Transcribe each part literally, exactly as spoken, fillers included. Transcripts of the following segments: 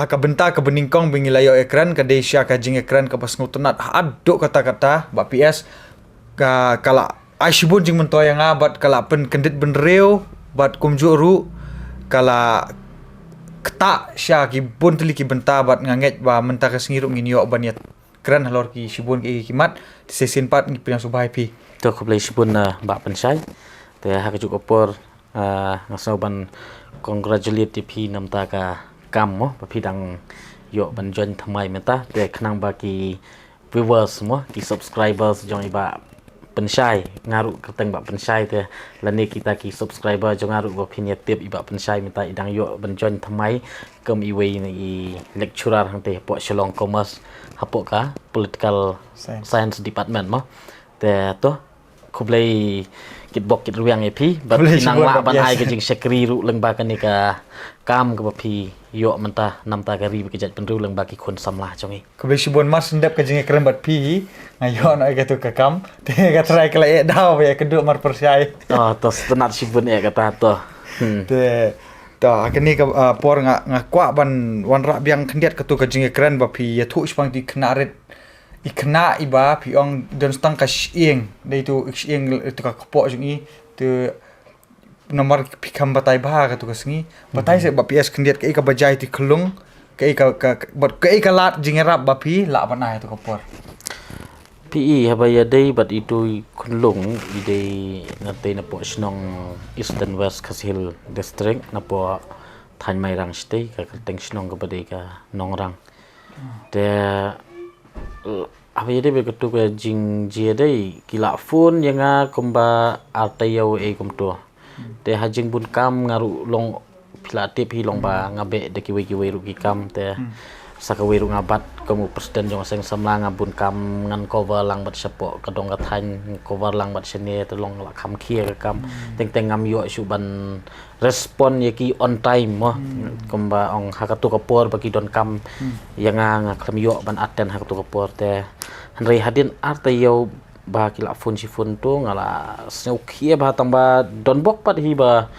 Ka bynta kaba nyngkong ba ngi la ïoh ïakren ka dei sha ka jingïakren kaba sngewtynnat haduh katta katta, Bah P S. Ka, ka la ai shibun jingmyntoi ïa nga bad ka la pynkyndit bynriew bad kumjuh ruh ka la ktah sha ki bun tylli ki bynta bad nga ngeit ba mynta ka sngi ruh ngin ïoh ban ïa kren halor ki shibun ki, ki mat. Te shisien pat ngi pdiang sngewbha ïa phi. To, khublei shibun, ah, Bah Pynshai. Te ha kajuh ka por, ah, nga sngew ban congratulate ïa phi namta ka kam mo ba phi dang ïoh ban join thymmai mynta. Te khnang ba ki viewers mo, ki subscribers jong i Bah Pynshai, nga ruh kyrteng Bah Pynshai, te lane kita ki subscriber jong nga ruh ba phin ïa tip i Bah Pynshai mynta i dang ïoh ban join thymmai kum iwei na i lecturer hangtei hapoh Shillong Commerce, hapoh ka political Science. Science department mo. Te to, khublei kitbok kitrwiang ïa phi bad phi nang lah ban ai ka jingshakri ruh lyngba kane ka kam kaba phi ïoh mynta namta ka ri bad ka jaitbynriew lyngba ki khun samla jong ngi. Khublei shibun, mar shen dep ka jingïakren bad phi hi nga ïoh noh ïa katu ka kam. Te ka trai ka la eh daw ba ïa kynduh mar pyrshai. Oh, to sngewtynnat shibun eh kata to. Hmm. Te to, ha kane ka, ah, por nga, nga kwah ban wanrah biang khyndiat katu ka jingïakren ba phi ïathuh shaphang tu i khynnah rit, i khynnah iba phi ong don tang ka shyieng, dei tu i shyieng tu ka kpoh jong i. Tu namar phi kham batai bha katu ka sngi. Batai seh Bah P S khyndiat kaei kaba jia ïa tu i khyllung, kaei ka, ka, ka, bad kaei ka lad jingïarap ba phi lah ban ai ha tu ka por. Phi i haba ïadei bad itu i khyllung i dei, nga dei napoh shnong Eastern West Khasi Hills District, napoh thaiñ Mairang Shatei, ka kyrteng shnong kaba dei ka Nongrang. Te, eh, haba ïadei bad katu ka jingjia dei ki la phone ïa nga kumba ar taïew ei kumto. Te ha jingbun kam nga ruh long, phi la tip hi long ba nga beh da kiwei kiwei ruh ki kam, te sa kawei ruh nga bat kum u president jong ka seng samla, nga bun kam ngan cover lang bad shapoh ka dong ka thaiñ, cover lang bad shane, te long la kham khia ka kam. Teng teng ngam ïoh shuh ban respond ïa ki on time mo. Kumba ong ha katu ka por ba ki don kam ïa nga, nga khlem ïoh ban attend ha katu ka por, te hynrei hadien ar taïew ba ki la phone shi phone tu nga la sngewkhia bha tang ba don bok pat hi ba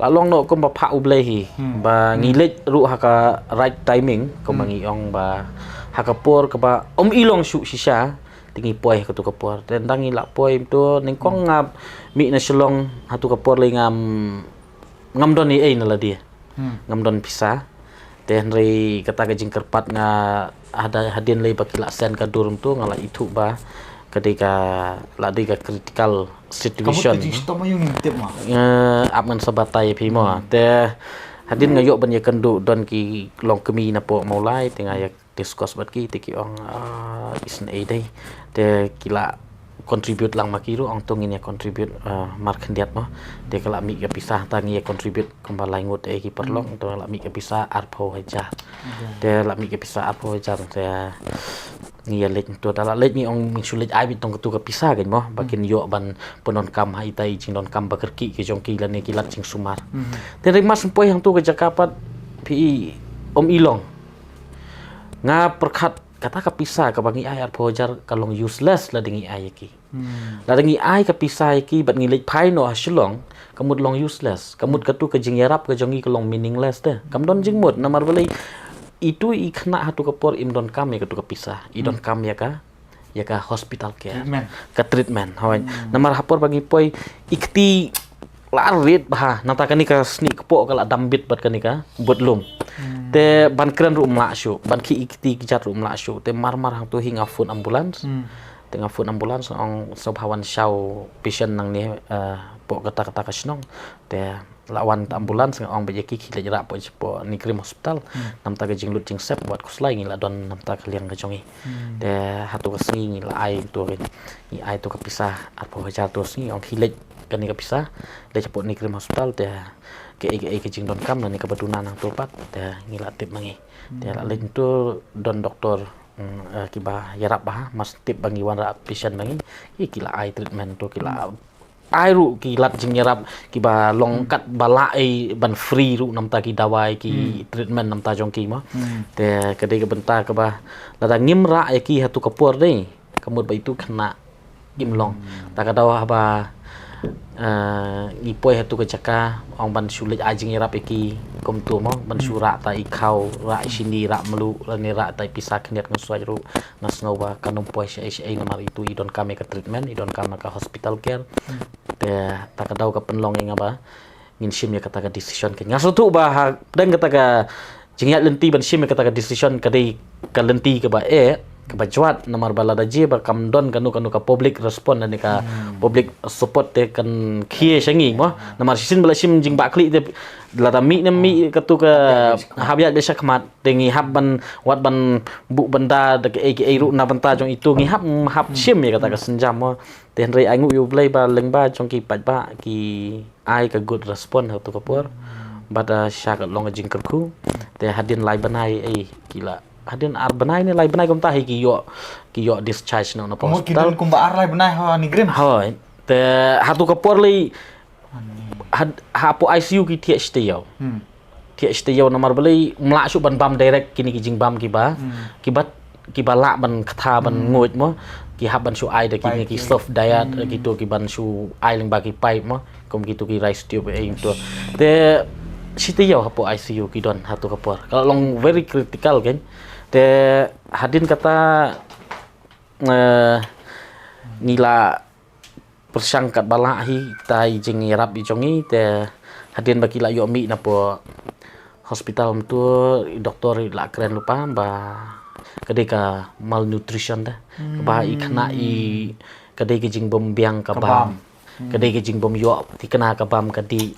la long noh kumba phah U Blei hi. Ba ngi leit ruh ha ka right timing kumba ngi ong ba ha ka por kaba ym i long shuh shisha te ngi poi ha katu ka por. Te tang ngi la poi tu nyngkong nga mih na Shillong ha tu ka por lei ngam, ngam don ei ei na lade. Ngam don pisa. Te hynrei kata ka jingkyrpad nga hada hadien lei ba ki la send ka dur tu nga la ithuh ba ka dei ka, la dei ka critical situation. Ka mut ka jingshitom aïu ngim tip ma. Ap ngan sa batai phi mo. Te hadien nga ïoh ban ïakynduh don ki longkmie napoh Mawlai te nga ïa discuss bad ki te ki ong, ah, isn't ei dei. Te ki la contribute lang ma ki ruh, ong to ngin ïa contribute, ah, mar khyndiat mo. Te ka la mih ka pisa, ta ngi ïa contribute kumba lai ngut ei ki paralok, to la mih ka pisa arphew hajar. Te la mih ka pisa arphew hajar, te ngi ïa leit to, da la leit ngi ong ngin shu leit ai beit tang katu ka pisa kein mo, ba kin ïoh ban pyndonkam ha ita i jingdonkam ba kyrkieh ki jong ki lane ki lad jingsumar. Te hynrei mar shu poi hangtu ka jaka pat phi i ym i long. Nga pyrkhat kata ka pisa kaba ngi ai arphew hajar ka long useless lada ngi ai ïa ki. Lada ngi ai ka pisa ïa ki bad ngi leit phai noh ha Shillong, ka mut long useless. Ka mut katu ka jingïarap ka jong ngi ka long meaningless te. Kam don jingmut namar balei itu i khynnah hatu ka por im donkam ïa katu ka pisa. I donkam ïa ka, ïa ka hospital care. Treatment. Ka treatment, hooid. Namar ha por ba ngi poi i kti la rit bha, nangta kane ka snieh kpoh ka la dam bit bad kane ka bud lum. Te ban kren ruh ym lah shuh, ban khih i kti kjat ruh ym lah shuh. Te mar mar hangtu hi nga phone ambulance. Te nga phone ambulance nga ong sngewbha wan shaw patient nangne, eh, poh kata kata ka shnong. Te la wan ambulance nga ong beit ïa ki khie leit rah poh, poh Nongkrim Hospital. Namta ka jinglut jingsep wat khuslai ngi la don namta ka liang ka jong ngi. Te hatu ka sngi ngi la ai tu ka, ngi ai tu ka pisa arphew hajar tu sngi, ong khie leit kane ka pisa leit shapoh Nongkrim Hospital, te kaei kaei ka jingdonkam lane kaba duna nangtu pat te ngi la tip ma ngi. Te la leit tu don doktor, mm, eh, kiba ïarap bha, mar shu tip ba ngi wanrah patient ma ngi, ki, ki la ai treatment tu, ki la ai ruh ki lad jingïarap kiba long kat ba lah ei ban free ruh namta ki dawai ki treatment namta jong ki mo. Te ka dei ka bynta kaba lada ngim rah ïa ki hatu ka por dei, ka mut ba itu khynnah kim long. Ta ka daw haba Ah, ngi poi ha tu ka jaka, ong ban shu leit ai jingïarap ïa ki kumtu mo, ban shu rah ta i khaw, rah i shini, rah mluh, lane rah ta i pisa khyndiat ngan suaid ruh, nga sngew ba kan ym poi shaei shaei namar itu i donkam ïa ka treatment, i donkam ïa ka hospital care. Te ta ka daw ka pynlong ïa nga ba ngin shim ïa kata ka decision ka. Nga sngewthuh ba ha pdeng kata ka jingïaid lynti ban shim ïa kata ka decision ka dei ka lynti kaba eh, kaba jwat namar ba lada jia ba kam don kano kano ka public response lane ka public support te kan khie sha ngi mo. Namar shisien ba la shim jingbakla te lada mih ne mih katu ka hap ïaid beit shakhmat te ngi hap ban wat ban buh ban da da kaei kaei ruh na bynta jong itu ngi hap hap shim ïa kata ka sienjam mo. Te hynrei ai nguh ïa U Blei ba lyngba jong ki paidbah ki ai ka good response ha tu ka por. Bad, ah, sha ka long ka jingkyrkhu. Te hadien lai bnai ei ki la hadien ar bnai ne lai bnai kumta hi ki ïoh ki ïoh discharge noh na pdeng hospital. Kumba ar lai bnai ha ni grim. Hoi. Te ha tu ka por lei ha pdeng I C U ki thiah shitei ïa u. Thiah shitei ïa u namar balei ym lah shuh ban bam direct kine ki jingbam kiba kiba kiba lah ban ktha ban nguid mo. Ki hap ban shu ai da kine ki surf diet kitu ki ban shu ai lyngba ki pipe mo. Kum kitu ki rice tube ei tu. Te shitei ïa u ha pdeng I C U ki don ha tu ka por. Ka long very critical kan. Te hadien kata, eh, ngi la pyrshang katba lah hi ta i jingïarap i jong ngi te hadien ba ki la ïoh mih na pdeng hospital mynta i doktor i la kren lypa ba ka dei ka malnutrition da. Ba i khynnah i ka dei ka jingbym biang ka bam. Ka dei ka jingbym ïoh thikna ka bam ka dih.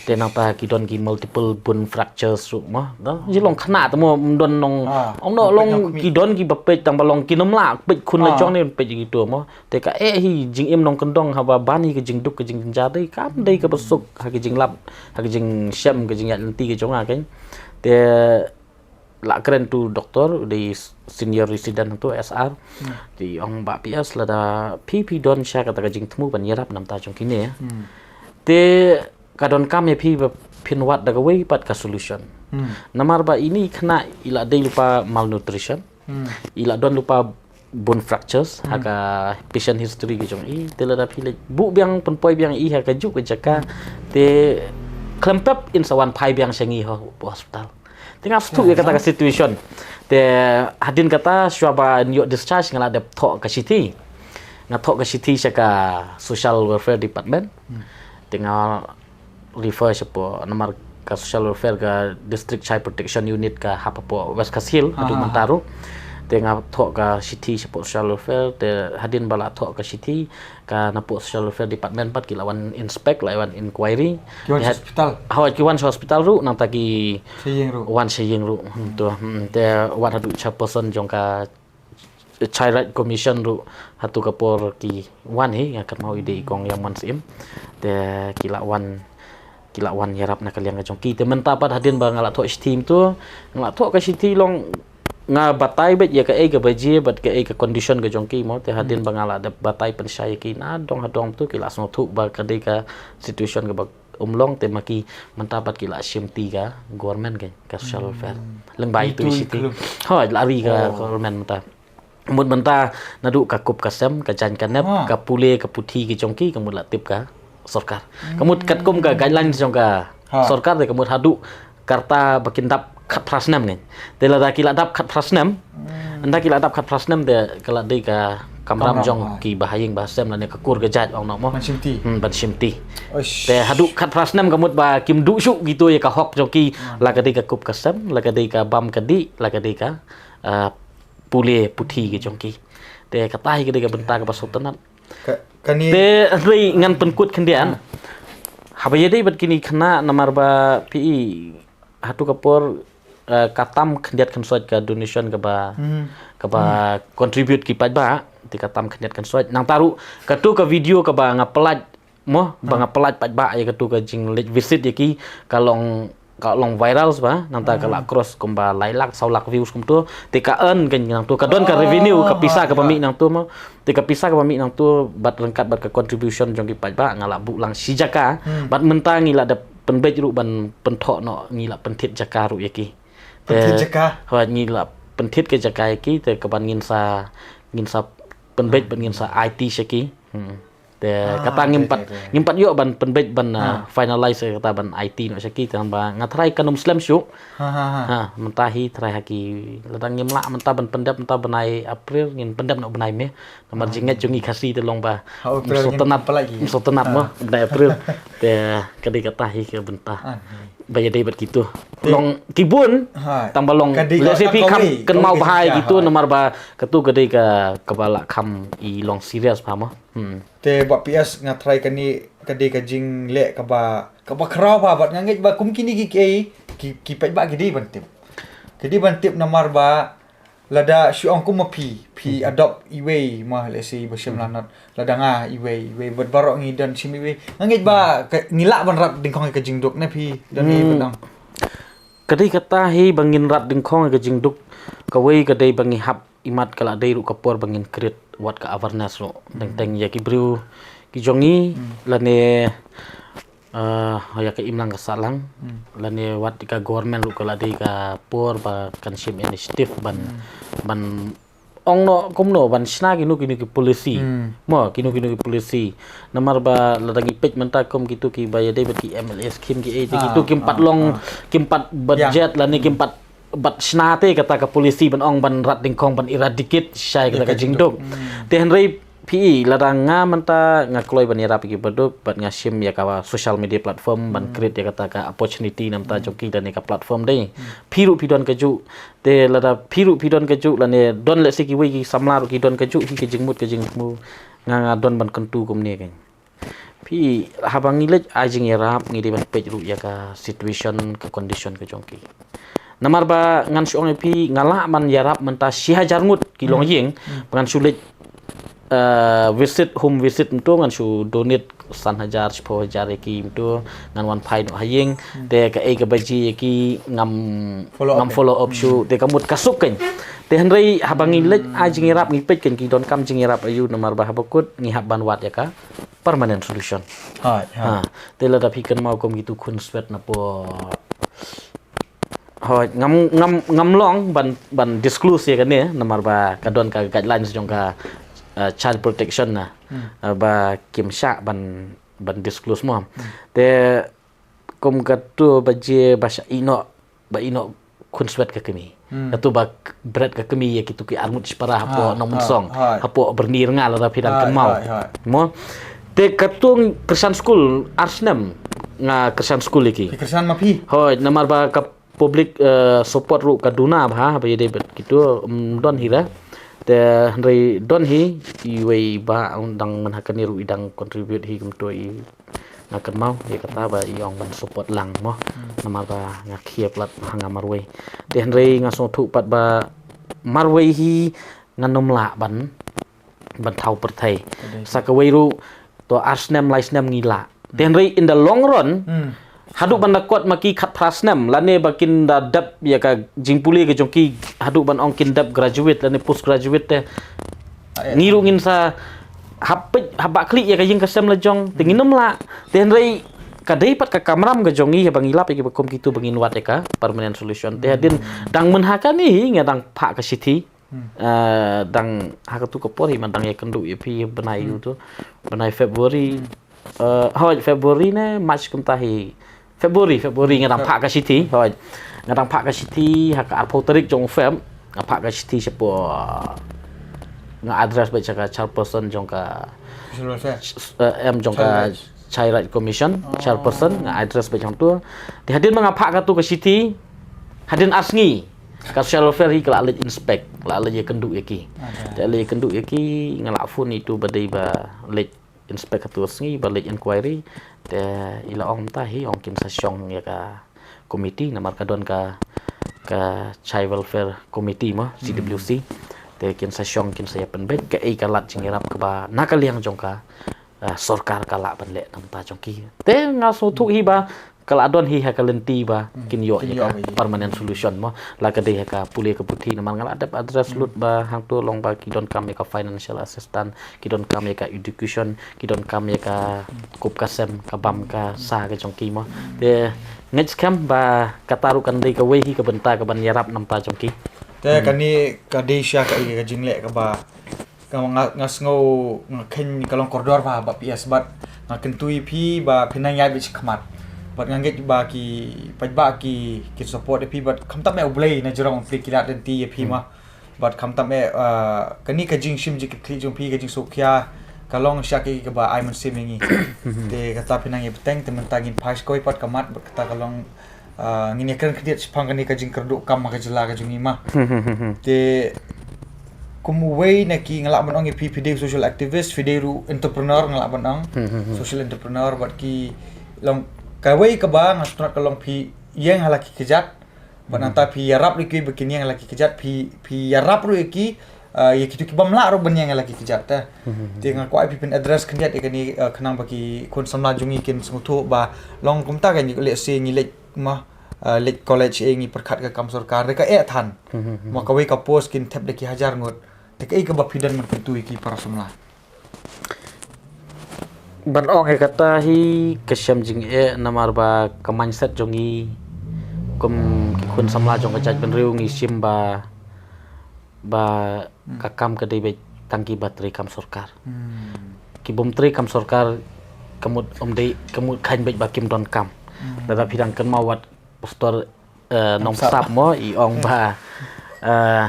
Te nangta ki don ki multiple bone fractures ruh mo. Ji long khynnah te mo ym don nong ong no long ki don kiba peit tang ba long ki nym lah peit khun la jong ne peit kitu mo. Te ka eh hi jingim nongkyndong haba ban hi ka jingduk ka jingjynjar dei kam dei kaba suk ha ka jinglap ha ka jingshem ka jingïaid lynti ka jong nga kan. Te la kren tu doktor dei senior resident tu S R. Te ong ba P S lada phi phi don sha kata ka jingthmu ban ïarap namta jong kine. Te ka donkam ïa phi ba phin wad da kawei pat ka solution. Namar ba ine i khynnah i la dei lypa malnutrition. I la don lypa bone fractures ha ka patient history ka jong i te lada phi leit buh biang pynpoi biang i ha kajuh ka jaka te khlem pep in sa wan phai biang sha ngi ha hospital. Te nga sngewthuh ïa kata ka situation. Te hadien kata shuwa ba ïoh discharge nga la dep thoh ka shithi. Nga thoh ka shithi sha ka social welfare department. Te nga refer sha pdeng namar ka social welfare ka district child protection unit ka hap ha pdeng West Khasi Hills haduh mynta ruh. Te nga thoh ka shithi sha pdeng social welfare te hadien ba la thoh ka shithi ka na pdeng social welfare department pat ki la wan inspect la wan inquiry. Ki wan sha hospital. Hawa ki wan sha hospital ruh nangta ki wan sha ïing ruh. Te wat haduh chairperson jong ka Child Right Commission ruh ha tu ka por ki wan hi nga kat mau i dei i kong Ïa Mon Syiem. Te ki la wan ki la wan ïarap na ka liang ka jong ki te mynta pat hadien ba nga la thoh shithi mynta nga la thoh ka shithi long nga batai bad ïa kaei ka baje bad kaei ka condition ka jong ki mo te hadien ba nga la dep batai pynshai ïa ki na dong ha dong tu ki la sngewthuh ba ka dei ka situation kaba um long te ma ki mynta pat ki la shim ti ka government ka social welfare. Lyngba itu i shithi. Hoi la ri ka government mynta. Mut mynta naduh ka kup ka sem ka jaiñ ka nep ka pule ka puthi ki jong ki ka mut la tip ka sorkar. Ka mut katkum ka guidelines jong ka sorkar te ka mut haduh karta ba kin dap khatphra snem ngi. Te lada ki la dap khatphra snem. Ynda ki la dap khatphra snem te ka la dei ka kamram jong ki ba ha ïing ba ha sem lane ka kur ka jait ong no mo. Ban shim ti. Hmm, ban shim ti. Te haduh khatphra snem ka mut ba kim duh shuh kitu ïa ka hok jong ki la ka dei ka kup ka sem la ka dei ka bam ka dih la ka dei ka pule puthi ki jong ki. Te kata hi ka dei ka bynta kaba sngewtynnat. Te hynrei ngan pynkut khyndiat. Haba ïadei bad kine khynnah namar ba phi i ha tu ka por ka tam khyndiat khynsoit ka donation kaba kaba contribute ki paidbah te ka tam khyndiat khynsoit nangta ruh ka tu ka video kaba nga pynlait mo ba nga pynlait paidbah ïa ka tu ka jingleit visit ïa ki ka long ka long viral ba nangta ka la cross kumba lai lak saw lak views kumtu te ka earn ka nangtu ka don ka revenue ka pisa kaba mih nangtu mo te ka pisa kaba mih nangtu bad ryngkat bad ka contribution jong ki paidbah nga la buh lang shi jaka bad mynta ngi la da pynbeit ruh ban pynthoh noh ngi la pynthit jaka ruh ïa ki. Pynthit jaka. Hoi ngi la pynthit ka jaka ïa ki te kaban ngin sa ngin sa pynbeit ban ngin sa I T sha ki. Hmm. Te kata ngim pat, ngim pat ïoh ban pynbeit ban, ah, finalize kata ban aiti noh sha ki, tang ba nga trai kan ym slem shuh. Ha, mynta hi trai ha ki, lada ngim lah mynta ban pyndep mynta bnai April, ngin pyndep noh bnai May. Namar jingngeit jong ngi Khasi te long ba ym sngewtynnat, ym sngewtynnat mo bnai April. Te ka dei kata hi ka bynta ba ïadei bad kitu. Long ki bun, tang ba long lehse phi kham kynmaw bha ïa kitu, namar ba katu ka dei ka, kaba lah kham i long serious bha mo. Te Bah P S, nga trai kane ka dei ka jingleh kaba, kaba khraw bha, bad nga ngeit ba kum kine ki, ki, ki paidbah ki dei ban tip. Ki dei ban tip namar ba lada shu ong kum ma phi, phi adopt iwei ma, lehse ba shim lanot. Lada nga iwei, iwei, bad baroh ngi don shim iwei. Nga ngeit ba ngi lah ban rat dyngkhong ïa ka jingduk, ne phi don hi ban ong. Ka dei kata hi ba ngin rat dyngkhong ïa ka jingduk, kawei ka dei ba ngi hap imat ka la dei ruh ka por ba ngin create wat ka awareness ruh. Teng teng ïa ki briew ki jong ngi, lane, eh, ïa ka imlang ka sahlang, lane wat ka government ruh ka la dei ka por ba kan shim initiative ban, ban ong noh kumno ban shna kino kino ki policy. Mo, kino kino ki policy. Namar ba lada ngi peit mynta kum kitu kiba ïadei bad ki M L A scheme ki ei, te kitu kim pat long, kim pat budget lane kim pat, bad shna te kata ka policy ban ong ban rat dyngkhong ban eradicate shai kata ka jingduk. Te hynrei phi, lada nga mynta nga kloi ban ïarap ïa ki baduk, bad nga shim ïa ka social media platform ban create ïa kata ka opportunity namar jong ki, lane ka platform dei. Phi ruh phi don kajuh, te lada phi ruh phi don kajuh, lane don lehse kiwei ki samla ruh ki don kajuh hi ka jingmut ka jingthmu, nga, nga don ban kyntu kumne kein. Phi, haba ngi leit ai jingïarap ngi dei ban peit ruh ïa ka situation, ka condition ka jong ki. Namar ba ngan shu ong ïa phi, nga lah ban ïarap mynta shi hajar ngut ki longïing, ba ngan shu leit, eh, visit, home visit mynta, ngan shu donate san hajar, shiphew hajar ïa ki mynta, ngan wan phai noh ha ïing. Te kaei kaba jia ïa ki ngam, ngam follow up shuh. Te ka mut ka suk kein. Te hynrei haba ngi leit ai jingïarap ngi peit kein ki donkam jingïarap aïu, namar ba haba kut ngi hap ban wad ïa ka permanent solution. Ha, te lada phi kynmaw kum kitu khunswet na por. Hooid, ngam, ngam, ngam long ban, ban disclose ïa kane, namar ba ka don ka guidelines jong ka, eh, child protection na, eh, ba kim shah ban, ban disclose mo. Te kum katu ba jia ba shah ïehnoh, ba ïehnoh khunswet ka kmie. Katu ba k-, bret ka kmie ïa kitu ki arngut shipara hapoh Nongmynsong, hapoh Byrniang, lada phi dang kynmaw. Mo. Te katu kyrshan skul ar snem nga kyrshan skul ïa ki. Ki kyrshan ma phi? Hooid, namar ba ka public, eh, support ruh ka duna bha, ba ïadei bad kitu, ym don hi re. Te hynrei don hi, iwei ba dang mynta kane ruh i dang contribute hi kumto i, nga kynmaw ïa kata ba i ong ban support lang mo. Namar ba nga khia palat ha nga marwei. Te hynrei nga sngewthuh pat ba marwei hi ngan ym lah ban, ban thaw pyrthei. Sa kawei ruh, to ar snem lai snem ngi lah. Te hynrei in the long run, haduh ban da kot ma ki khatphra snem, lane ba kin da dep ïa ka jingpule ka jong ki, haduh ban ong kin dep graduate lane post graduate te, ngi ruh ngin sa hap peit, hap bah khlieh ïa ka ïing ka sem la jong, te ngin ym lah. Te hynrei ka dei pat ka kamram ka jong ngi, haba ngi lap ïa kiba kum kitu ba ngin wad ïa ka permanent solution. Te hadien dang mynta kane hi nga dang phah ka shithi. Eh, dang ha katu ka por hi man dang ïakynduh ïa phi bnai u tu. Bnai February. Eh, hooid, February ne March kumta hi. February, February nga dang phah ka shithi. Hooid. Nga dang phah ka shithi ha ka arphew tarik jong u Feb. Nga phah ka shithi shapoh, nga address beit sha ka chairperson jong ka, eh, em jong ka Child Rights Commission, chairperson, nga address beit hangtu. Te hadien ba nga phah katu ka shithi, hadien ar sngi ka social welfare hi ka la leit inspect, ka la leit ïakynduh ïa ki. Te la leit ïakynduh ïa ki, nga la phone ïa itu ba dei ba leit inspect katu ka sngi, ba leit inquiry. Te i la ong mynta hi ong kin sa shong ïa ka committee, namar ka don ka, ka Child Welfare Committee mo, C W C. Te kin sa shong, kin sa ïapynbeit kaei ka lad jingïarap kaba na ka liang jong ka, eh, sorkar ka lah ban leh na bynta jong ki. Te nga sngewthuh hi ba ka la don hi ha ka lynti ba kin ïoh ïa ka permanent solution mo. La ka dei ha ka pule ka puthi, namar nga la dep address lut ba hangtu long ba ki donkam ïa ka financial assistance, ki donkam ïa ka education, ki donkam ïa ka kup ka sem, ka bam ka sa ka jong ki mo. Te ngeit skhem ba kata ruh kan dei kawei hi ka bynta kaban ïarap na bynta jong ki. Te kane ka dei sha ka, ka jingleh kaba Nga, nga, nga sngew nga khein ka long kordor ba, ba P S, bad nga kyntu ïa phi ba phin nang ïaid beit shakhmat. Bad nga ngeit ba ki paidbah ki, ki support ïa phi, bad khamtam eh U Blei na jrong U Blei ki lad lynti ïa phi ma. Bad khamtam eh, ah, kane ka jingshim jingkitkhlieh jong phi, ka jingsngewkhia, ka long shisha kaei kaba ai mynsiem ïa ngi. Te kata phin nang ïa bteng, te mynta ngin phai sha kawei pat ka mat, bad kata ka long, ah, ngin ïa kren khyndiat shaphang kane ka jingkyrduh kam ha ka jylla ka jong ngi ma. Te kum uwei na ki, nga lah ban ong ïa phi, phi dei social activist, phi dei ruh entrepreneur, nga lah ban ong. Social entrepreneur, bad ki long kawei kaba nga sngewtynnat ka long phi ïeng ha la ki kjat. Bad nangta phi ïarap ruh ïa ki ba kin ïeng ha la ki kjat, phi, phi ïarap ruh ïa ki, ah, ïa kito ki bym lah ruh ban ïeng ha la ki kjat te. Te nga kwah ïa phi phin address khyndiat ïa kane, ah, khnang ba ki khun samla jong ngi kin sngewthuh ba long kumta ka, ngi lehse ngi leit ma, ah, leit college eh, ngi pyrkhat ka kam sorkar, te ka eh than. Ma kawei ka post kin thep da ki hajar ngut. Te kaei kaba phi don ban kyntu ïa ki para samla? Ban ong ïa kata hi ka shem jingeh, namar ba ka mindset jong ngi kum ki khun samla jong ka jaitbynriew ngi shim ba, ba ka kam ka dei beit tang kiba trei kam sorkar. Ki bym trei kam sorkar, ka mut ym dei, ka mut khein beit ba kim don kam. Lada phi dang kynmaw wat pastor, eh, Nongpsap mo, i ong ba, eh,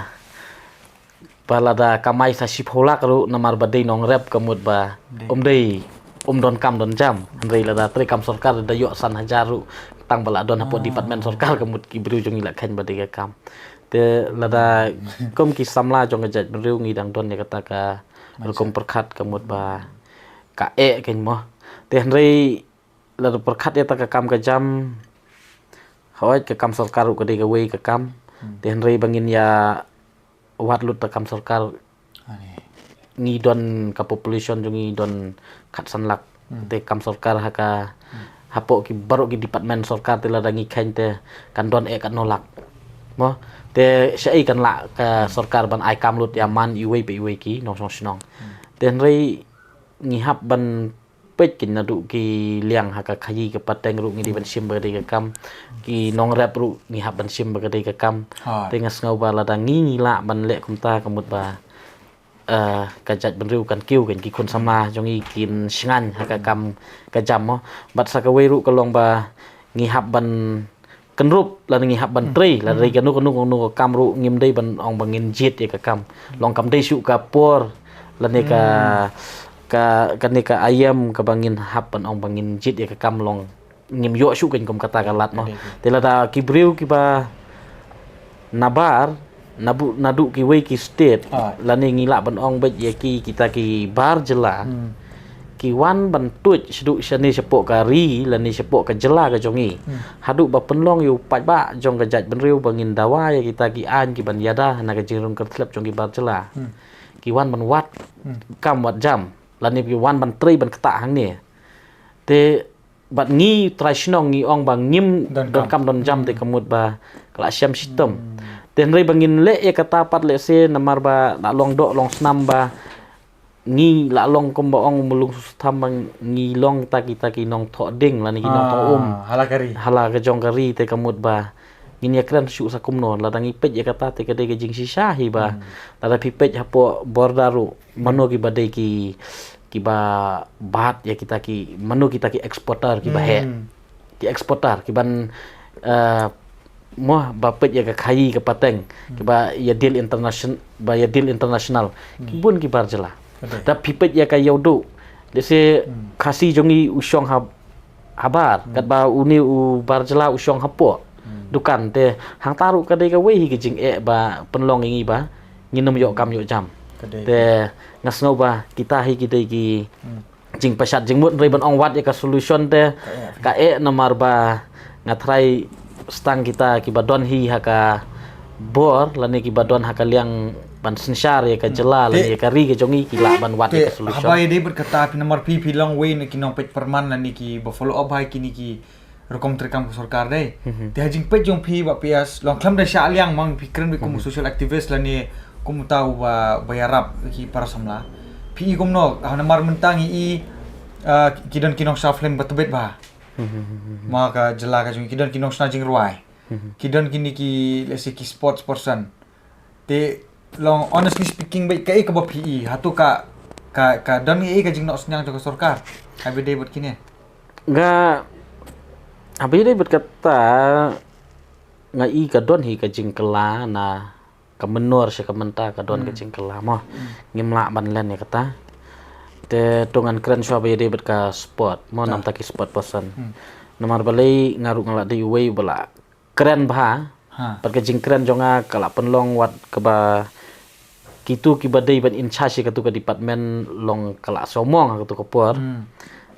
ba lada kamai sa shiphew lak ruh namar ba dei nongrep, ka mut ba ym dei, ym don kam don jam. Hynrei lada trei kam sorkar, da ïoh san hajar ruh, tang ba la don hapoh department sorkar, ka mut ki briew jong ngi la khein ba dei ka kam. Te lada kum ki samla jong ka jaitbynriew ngi dang don ïa kata ka rukom pyrkhat, ka mut ba ka eh khein mo. Te hynrei lada pyrkhat ïa kata ka kam ka jam, hooid ka kam sorkar ruh ka dei kawei ka kam. Te hynrei ba ngin ïa wad lut da ka kam sorkar, ngi don ka population jong ngi don khatsan lak. Te ka kam sorkar ha ka, hapoh ki baroh ki department sorkar, te lada ngi khein te kan don eh katno lak mo. Te shaei kan lah ka sorkar ban ai kam lut ïa man iwei pa iwei ki nongshong shnong. Te hynrei ngi hap ban peit khein naduh ki liang ha ka khaïi ka pateng ruh ngi dei ban shim ba ka dei ka kam. Ki nongrep ruh ngi hap ban shim ba ka dei ka kam. Te nga sngew ba lada ngi, ngi lah ban leh kumta, ka mut ba, eh, ka jaitbynriew kan kiew khein, ki khun samla jong ngi kin shngaiñ ha ka kam ka jam mo. Bad sa kawei ruh ka long ba ngi hap ban kynrup, lada ngi hap ban trei, lada dei kano kano kano ka kam ruh ngim dei ban ong ba ngin jied ïa ka kam. Long kam dei shuh ka por lane ka, ka, kane ka aïom kaba ngin hap ban ong ba ngin jied ïa ka kam, long ngim ïoh shuh khein kum kata ka lad mo. Te lada ki briew kiba nabar, nabu-, naduh kiwei ki state, lane ngi lah ban ong beit ïa ki, kita ki bar jylla, ki wan ban tuid shaduh shane shapoh ka ri lane shapoh ka jylla ka jong ngi. Haduh ba pynlong ïa u paidbah jong ka jaitbynriew ba ngin dawa ïa kita ki aiñ ki ban ïada na ka jingrung kyrthlep jong ki bar jylla. Ki wan ban wad kam wad jam lane ki wan ban trei ban ktah hangne. Te bad ngi trai shnong ngi ong ba ngim don kam don jam, te ka mut ba ka la shem shitom. Te hynrei ba ngin leh ïa kata pat lehse namar ba la long doh long snam ba ngi la long kumba ong u Mulung Sutha ba ngi long ta kita ki nongthoh ding lane ki nongthoh um ha la ka jong ka ri, te ka mut ba ngin ïa kren shuh sa kumno. Lada ngi peit ïa kata te ka dei ka jingshisha hi ba lada phi peit hapoh border ruh mano kiba dei ki, kiba bat ïa kita ki, mano kita ki exporter kiba heh. Ki exporter kiban, eh, mo, ba peit ïa ka khaïi ka pateng, kiba ïa deal internation-, ba ïa deal international. Ki bun ki bar jylla. Te phi peit ïa ka ïawduh, lehse Khasi jong ngi u shong ha habar, katba une u bar jylla u shong hapoh dukan, te hangta ruh ka dei kawei hi ka jingeh ba pynlong ïa ngi ba ngin ym ïoh kam ïoh jam. Te nga sngew ba kita hi ki dei ki jingpashat jingmut, hynrei ban ong wat ïa ka solution te ka eh namar ba nga tharai stang kita kiba don hi ha ka bor lane kiba don ha ka liang ban synshar ïa ka jylla lane ïa ka ri ka jong ngi ki lah ban wad ïa ka solution. Haba ïadei bad kata, phi namar phi, phi long wei na ki nongpeit pyrman lane kiba follow up ha kine ki rukom treikam ka sorkar dei. Te ha jingpeit jong phi Bah P S, long khlem da shah liang, ma phi kren beit kum u social activist lane kum uta uba, ba ïarap ki para samla. Phi i kumno, ha namar mynta ngi i, ah, ki don ki nongshna film ba tbit bha. Ma ka jylla ka jong ngi ki don ki nongshna jingrwai. Ki don kine ki, let's say, ki sports person. Te Long honestly speaking, bad kaei kaba phi i, hato ka, ka, ka don kaei ka jingnoh synñiang jong ka sorkar haba ïadei bad kine? Nga, haba ïadei bad kata, nga i ka don hi ka jingkylla na ka mynnor sha ka mynta, ka don ka jingkylla mo. Ngim lah ban len ïa kata. Te to ngan kren shuwa ba ïadei bad ka sport mo, namta ki sport person. Namar balei nga ruh nga lah dei uwei ba lah kren bha. Bad ka jingkren jong nga ka lah pynlong wat kaba kitu kiba dei ban in charge ïa katu ka department long ka lah sawmong ha katu ka por.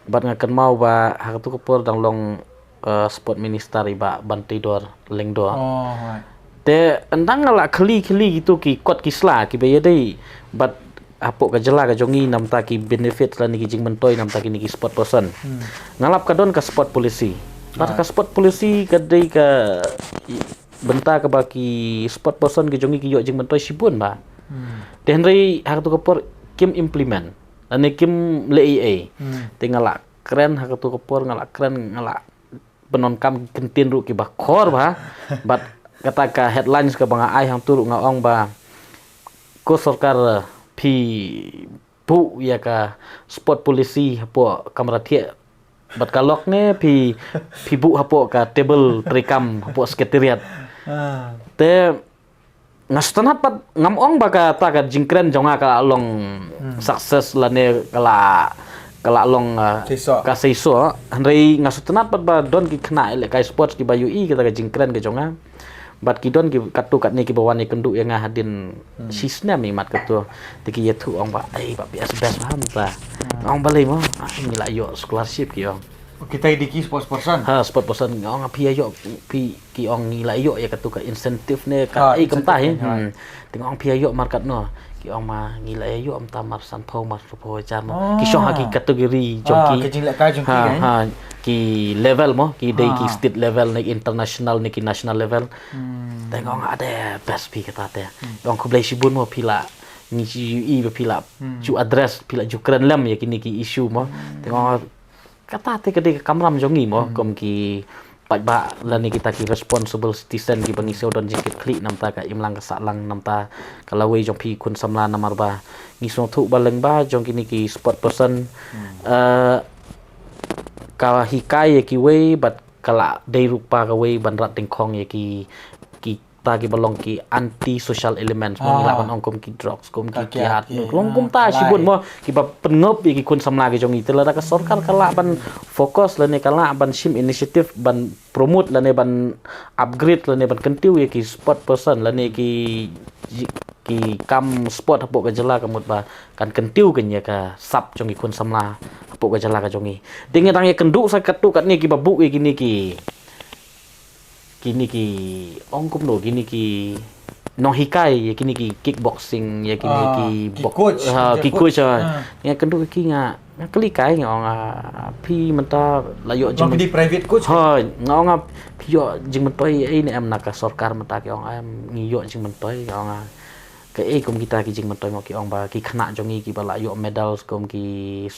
Bad nga kynmaw ba ha katu ka por dang long, eh, sport minister i Bah Banteidor Lyngdoh. Te ynda nga lah khylli khylli kitu ki kot ki sla kiba ïadei bad hapoh ka jylla ka jong ngi namta ki benefit lane ki jingmyntoi namta kine ki sport person. Nga lap ka don ka sport policy. Bad ka sport policy ka dei ka i-, bynta kaba ki sport person ki jong ngi ki ïoh jingmyntoi shibun ba. Te hynrei ha katu ka por kim implement lane kim leh ei ei. Te nga lah kren ha katu ka por, nga lah kren, nga lah pyndonkam ki kyntien ruh kiba khor ba. Bad kata ka headlines kaba nga ai hangtu ruh nga ong ba, ko sorkar, phi buh ïa ka sport policy hapoh kamra thiah bad ka lok ne phi, phi buh hapoh ka table treikam hapoh secretariat. Te nga sngewtynnat pat, ngam ong ba kata ka jingkren jong nga ka long success lane ka lah, ka lah long, ah, seisoh, ka seisoh. Hynrei nga sngewtynnat pat ba don ki khynnah ïalehkai sports kiba ïohi kata ka jingkren ka jong nga. Bad ki don ki katto katne kiba wan ïakynduh ïa nga hadien shisnem i mat katto. Te ki ïathuh ong ba, "Ei, ba best, best ba mynta." Nga ong, "Balei mo?" "Ah, ngi lah ïoh scholarship," ki ong. Oh, kita i dei ki sports person? Ha, sports person. Nga ong, "Phi ïa ïoh, phi," ki ong, "ngi lah ïoh ïa katu ka incentive ne ka ei kumta hi." Te nga ong, "Phi ïa ïoh mar katno?" Ki ong, "Ma, ngi lah ïa ïoh mynta mar sanphew, mar sanphew hajar mo." Ki shong ha ki category jong ki, ka jinglehkai jong ki, ha, ki level mo, ki dei ki state level ne international ne ki national level. Te nga ong, "Ade, best phi kata te." Ki ong, "Khublei shibun mo, phi lah, ngi ju ïohi ba phi lah ju address, phi lah ju kren lem ïa kine ki issue mo." Te nga ong, kata te ka dei ka kamram jong ngi mo, kum ki paidbah lane kita ki responsible citizen kiba ngi sngew don jingkitkhlieh namta ka imlang ka sahlang, namta ka lawei jong phi khun samla, namar ba ngi sngewthuh ba lyngba jong kine ki sport person, eh, ka hikai ïa kiwei bad ka lah dei ruh kpa kawei ban rat dyngkhong ïa ki, ki ta kiba long ki anti social elements mo, ngi lah ban ong kum ki drugs, kum ki kiad, long kumta shibun mo, kiba pynngop ïa ki khun samla ki jong ngi. Te lada ka sorkar ka lah ban focus lane ka lah ban shim initiative ban promote lane ban upgrade lane ban kyntiew ïa ki sport person lane ki, ki kam sport hapoh ka jylla, ka mut ba kan kyntiew kan ïa ka sap jong ki khun samla hapoh ka jylla ka jong ngi. Te ngi dang ïakynduh sa katto katne kiba buh ïa kine ki kine ki, ong kumno, kine ki nonghikai ïa kine ki kickboxing, ïa kine ki coach, ha, ki coach, ha. Nga kynduh ki, nga, nga kylli kai, nga ong, ah, phi mynta la ïoh jingmyntoi, private coach, ha, nga ong, ah, phi ïoh jingmyntoi ei ne em na ka sorkar mynta? Ki ong, ah, ngi ïoh jingmyntoi. Nga ong, ah, kaei kum kita ki jingmyntoi mo? Ki ong ba ki khynnah jong ngi kiba la ïoh medals kum ki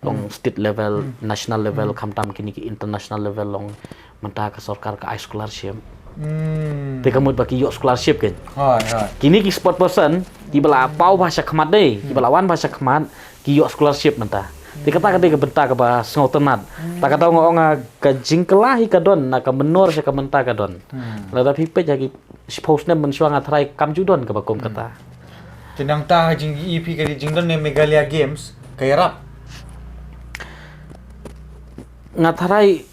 long state level, national level, khamtam kine ki international level long mynta ka sorkar ka ai scholarship. Te ka mut ba ki ïoh scholarship kan. Kine ki sport person kiba la paw bha shakhmat dei, kiba la wan bha shakhmat, ki ïoh scholarship mynta. Te kata ka dei ka bynta kaba sngewtynnat. Ta kata nga ong, ah, ka jingkylla hi ka don, na ka mynnor sha ka mynta ka don. Lada phi peit ha ki shiphew snem mynshuwa nga tharai kam ju don kaba kum kata. Te nangta ha jingïohi phi ka dei jingdon ne Meghalaya Games ka ïarap? Nga tharai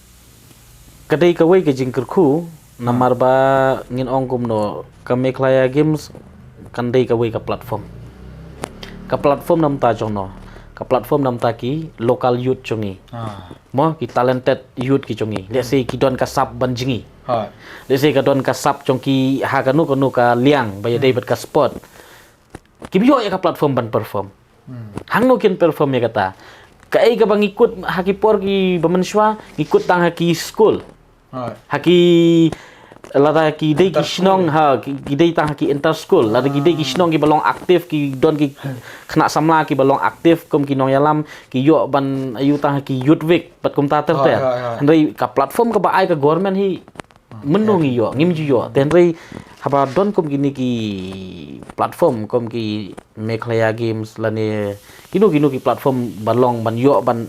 ka dei kawei ka jingkyrkhu, namar ba ngin ong kumno, ka Meghalaya Games kan dei kawei ka platform. Ka platform namta jong no, ka platform namta ki local youth jong ngi. Mo, ki talented youth ki jong ngi. Let's say ki don ka sap ban jngi. Let's say ka don ka sap jong ki ha kano kano ka liang ba ïadei bad ka sport. Ki ïoh ïa ka platform ban perform. Hangno kin perform ïa kata? Kaei kaba ngi kut ha ki por kiba mynshuwa, ngi kut tang ha ki school. Ha ki, lada ki dei ki shnong, ha, ki, ki dei tang ha ki inter school. Lada ki dei ki shnong kiba long active, ki don ki khynnah samla kiba long active kum ki nongïalam, ki ïoh ban ïoh tang ha ki youth week bad kumta ter ter. Hynrei ka platform kaba ai ka government hi Mynno ngi ïoh, ngim ju ïoh. Te hynrei haba don kum kine ki platform kum ki Meghalaya Games lane kino kino ki platform ba long ban ïoh ban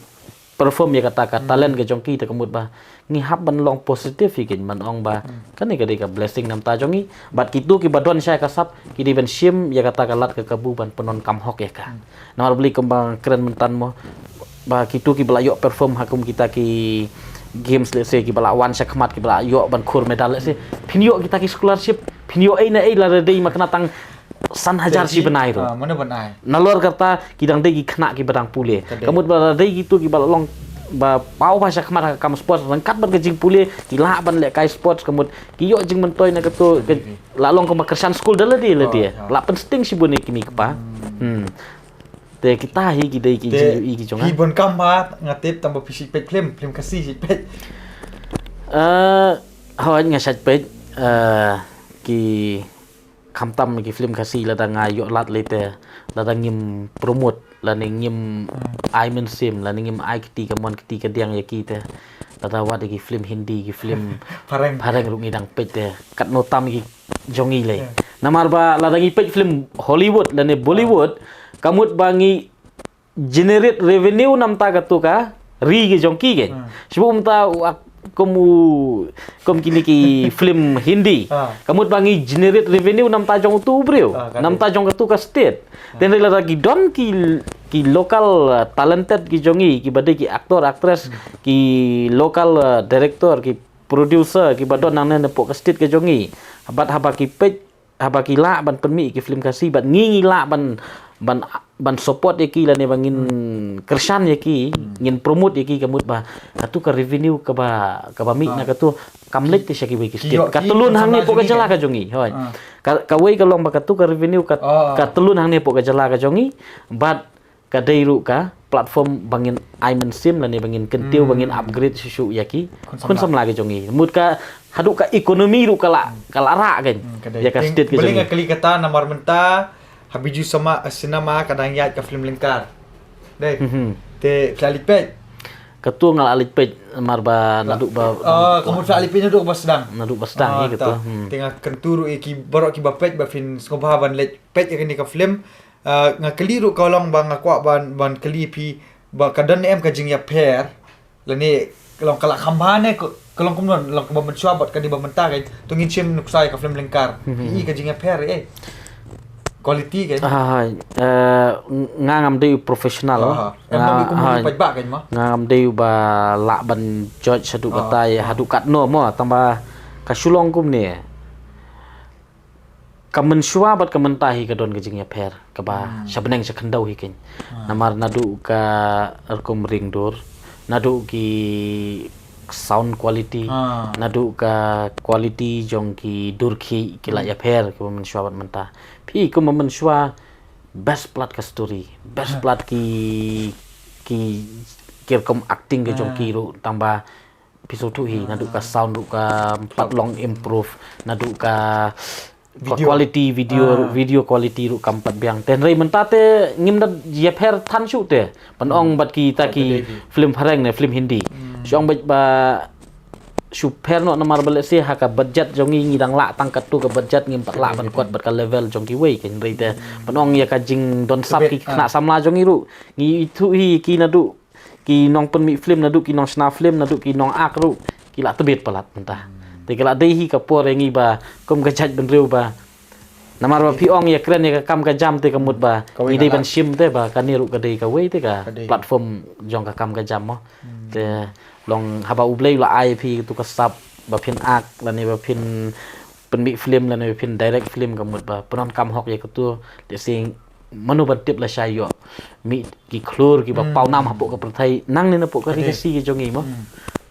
perform ïa kata ka talent ka jong ki, te ka mut ba ngi hap ban long positive hi kin ban ong ba kane ka dei ka blessing namar ta jong ngi. Bad kito kiba don sha ka sap ki dei ban shim ïa kata ka lad ka kabu ban pyndonkam hok ïa ka. Namar balei kumba kren mynta mo, ba kito kiba la ïoh perform ha kum kita ki games, let's say, kiba la wan sha khmat, kiba la ïoh ban khur medal, let's say, phin ïoh kita ki scholarship, phin ïoh ei na ei lada dei ma kane tang san hajar shi bnai ruh. Ah, mano ban ai? Nalor kata ki dang dei ki khynnah kiba dang pule. Ka mut ba lada dei kito kiba la long ba paw ba sha khmat ha ka kam sports, ryngkat bad ka jingpule ki lah ban leh kai sports, ka mut ki ïoh jingmyntoi na kato, la long kumba kyrshan skul da lade lade. La pynsting shibun ïa kine ki kpa. Hmm. Te kita hi ki dei ki jingïohi ki jong nga. Phi bun kam ba nga tip tang ba phi shu peit film, film Khasi shu peit. Eh, hooid nga shu peit, eh, ki khamtam ki film Khasi lada nga ïoh lad lei te, lada ngim promote lane ngim ai mynsiem lane ngim ai kti kamon kti kadiang ïa ki te, lada wat ïa ki film Hindi, ki film phareng ruh ngi dang peit te, katno tam ki jong ngi lei. Namar ba lada ngi peit film Hollywood lane Bollywood, ka mut ba ngi generate revenue namar ta katu ka ri ki jong ki ke. Shu mynta kum u, kum kine ki film Hindi, ka mut ba ngi generate revenue namar ta jong utu u briew, namar ta jong katu ka state. Te hynrei lada ki don ki, ki local, uh, talented ki jong ngi, kiba dei ki actor, actress, ki local, uh, director, ki producer kiba don nangne napoh ka state ka jong ngi, bad haba ki peit, haba ki lah ban pynmih ki film Khasi bad ngi, ngi lah ban, ban, ban support ïa ki lane ba ngin kyrshan ïa ki, ngin promote ïa ki, ka mut ba katu ka revenue kaba, kaba mih na katu kam leit te sha kiwei ki state, ka tylun hangne hapoh ka jylla ka jong ngi. Hooid. Ka, kawei ka long ba katu ka revenue ka, ka tylun hangne hapoh ka jylla ka jong ngi, bad ka dei ruh ka platform ba ngin ai mynsiem lane ba ngin kyntiew, ba ngin upgrade shuh shuh ïa ki khun samla ki jong ngi. Mut ka haduh ka economy ruh ka la, ka la rah kan ïa ka state ki jong ngi. Nga kylli kata namar mynta ha Bijou Cinema ka dang ïaid ka film Lyngkar. Dei. Te phi la leit peit? Katu nga la leit peit namar ba naduh ba, ka mut phi la leit peit naduh ba sdang. Naduh ba sdang ïa katu. Te nga kyntu ruh ïa ki baroh kiba peit ba phin sngewbha ban leit peit ïa kane ka film. Ah, nga kylli ruh ka long ba nga kwah ban, ban kylli phi ba ka don em ka jingïapher lane ka long ka la kham bha ne ka, ka long kumno, long kaba mynshuwa bad ka dei ba mynta ka, to ngin shim nuksa ïa ka film Lyngkar. Phi i ka jingïapher eh? Quality ka. Ah, hai, eh, nga ngam dei u professional. Nga ngam dei uba lah ban judge haduh katai, haduh katno mo, tang ba ka shu long kumne. Ka mynshuwa bad ka mynta hi ka don ka jingïapher kaba sha bneng sha khyndew hi kein. Namar naduh ka rukom ring dur, naduh ki sound quality, naduh ka quality jong ki dur khih ki la ïapher kaba mynshuwa bad mynta. Phi kumba mynshuwa best plat ka story, best plat ki, ki, ki rukom acting ka jong ki ruh, tang ba phi sngewthuh hi, naduh ka sound ruh kam pat long improve, naduh ka quality video, video quality ruh kam pat biang. Te hynrei mynta te ngim da ïapher than shuh te ban ong bad kita ki film phareng ne film Hindi. Shu ong bad ba shu pher noh namar ba lehse ha ka budget jong ngi, ngi dang lah tang katu ka budget, ngim pat lah ban kot bad ka level jong kiwei, ka hynrei te ban ong ïa ka jingdon sap ki khynnah samla jong ngi ruh, ngi ithuh hi ki naduh ki nongpynmih film, naduh ki nongshna film, naduh ki nong-act ruh ki la tbit palat mynta. Te ka la dei hi ka por ïa ngi ba kum ka jaitbynriew ba, namar ba phi ong ïa kren ïa ka kam ka jam te ka mut ba ngi dei ban shim te ba kane ruh ka dei kawei te ka platform jong ka kam ka jam mo. Te long haba U Blei u la ai phi tu ka sap ba phin act lane ba phin pynmih film lane phin direct film, ka mut ba pyndonkam hok ïa katu, te sing mano ban tip lashai ïoh mih ki khlur kiba pawnam hapoh ka pyrthei nangne napoh ka ri Khasi ka jong ngi mo.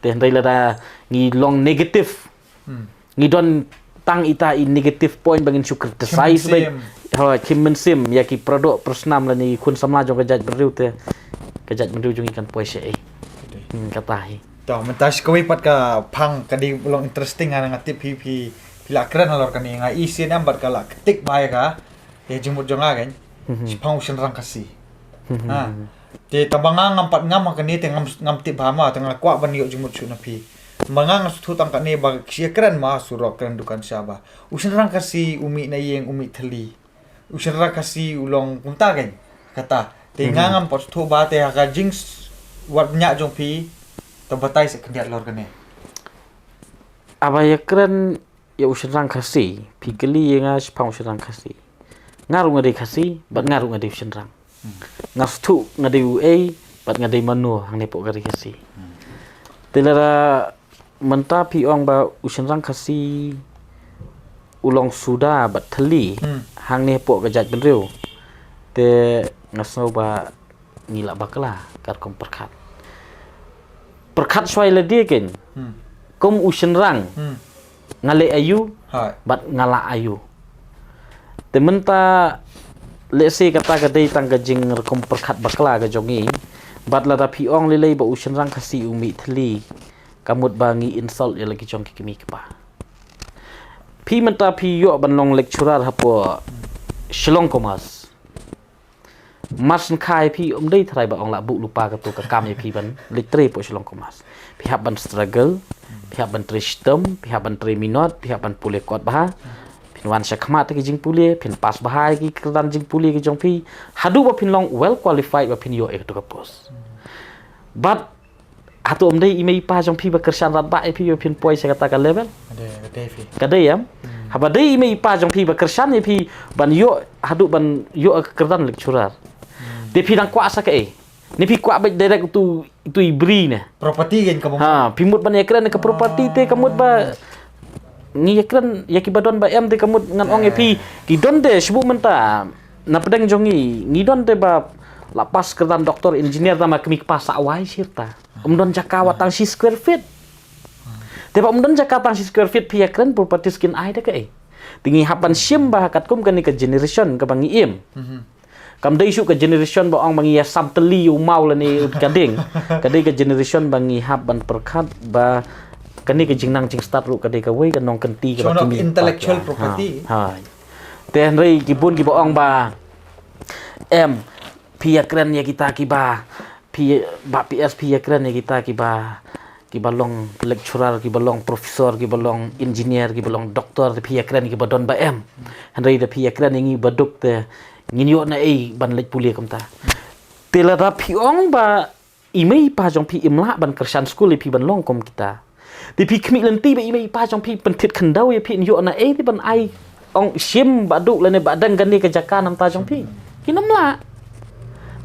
Te hynrei lada ngi long negative, ngi don tang ita i negative point ba ngin shu criticize ba, hooid, khim mynsiem ïa ki paradoh parasnam lane ki khun samla jong ka jaitbynriew, te ka jaitbynriew jong ngi kan poi shaei. Kata hi. To mynta shi kawei pat ka phang ka dei long interesting, nga tip phi, phi, phi la kren halor kane, nga i sien em bad ka la ktik bha ïa ka, ïa jingmut jong nga kan. Shi phang u shynrang Khasi. Ha. Te tang ba nga ngam pat ngam ha kane te ngam, ngam tip bha ma, te nga kwah ban ïoh jingmut shuh na phi. Ma nga nga sngewthuh tang kane ba ka ïakren ma surok kren dukan sha ba u shynrang Khasi u mih na ïing u mih thylli. U shynrang Khasi u long kumta kein. Kata. Te nga ngam pat sngewthuh ba te ha ka jing s-, wat nya jong phi. To batai sa khyndiat lor kane. Aba ïakren ïa u shynrang Khasi, phi kylli ïa nga shaphang u shynrang Khasi. Nga ruh nga dei Khasi, bad nga ruh nga dei u shynrang. Nga sngewthuh nga dei uei, bad nga dei mano hangne hapoh ka ri Khasi. Te lada mynta phi ong ba u shynrang Khasi u long suda bad thylli hangne hapoh ka jaitbynriew. Te nga sngew ba ngi lah bakla ka rukom pyrkhat. Pyrkhat shwa ïa lade kein. Kum u shynrang. Nga leh aïu, bad nga lah aïu. Te mynta lehse kata ka dei tang ka jingrukom pyrkhat bakla ka jong ngi. Bad lada phi ong lei lei ba u shynrang Khasi u mih thylli, ka mut ba ngi insult ïa la ki jong ki kmie kpa. Phi mynta phi ïoh ban long lecturer hapoh Shillong Commerce. Mar sngewkhia phi um dei tharai ba ong lah buh lypa kato ka kam ïa phi ban leit trei hapoh Shillong Commerce. Phi hap ban struggle, phi hap ban trei shitom, phi hap ban trei minot, phi hap ban pule kot bha. Phin wan shakhmat ki jingpule, phin pass bha ki kyrdan jingpule ki jong phi. Haduh ba phin long well qualified ba phin ïoh ïa kato ka post. Bad hato um dei i mei i pa jong phi ba kyrshan radbah ïa phi ba phin poi sha kata ka level? Ka dei, ka dei phi. Ka dei em? Haba dei i mei i pa jong phi ba kyrshan ïa phi ban ïoh haduh ban ïoh ka kyrdan lecturer. Te phi dang kwah sa kaei? Ne phi kwah beit direct utu, utu i bri ne? Property kan ka bang. Ha, phi mut ban ïakren ka property te ka mut ba ngi ïakren ïa ki ba don ba em te ka mut ngan ong ïa phi ki don te shu mynta na pdeng jong ngi ngi don te ba la pass kyrdan doctor engineer tang ma kmie kpa sa wai shirta. Um don jaka wat tang shi square feet. Te ba um don jaka tang shi square feet phi ïakren properties kin ai da kaei? Te ngi hap ban shim ba katkum kane ka generation kaba ngi im. Kam dei shuh ka generation ba ong ba ngi ïa sam tylli u maw lane ka ding. Ka dei ka generation ba ngi hap ban pyrkhat ba kane ka jingnang jingstad ruh ka dei kawei ka nongkynti kaba kmie. Intellectual property. Ha. Te hynrei ki bun kiba ong ba em phi ïakren ïa kita kiba phi ba P S phi ïakren ïa kita kiba kiba long lecturer, kiba long professor, kiba long engineer, kiba long doctor, te phi ïakren ïa kiba don ba em. Hynrei da phi ïakren ïa ngi ba duk te ngin ïoh na ei ban leit pule kumta. Te lada phi ong ba i mei i pa jong phi im lah ban kyrshan skul ïa phi ban long kum kita. Te phi khmih lynti ba i mei i pa jong phi pynthit khyndew ïa phi ïoh na ei te ban ai ong shim ba duk lane ba dang kane ka jaka namta jong phi. Ki nam lah.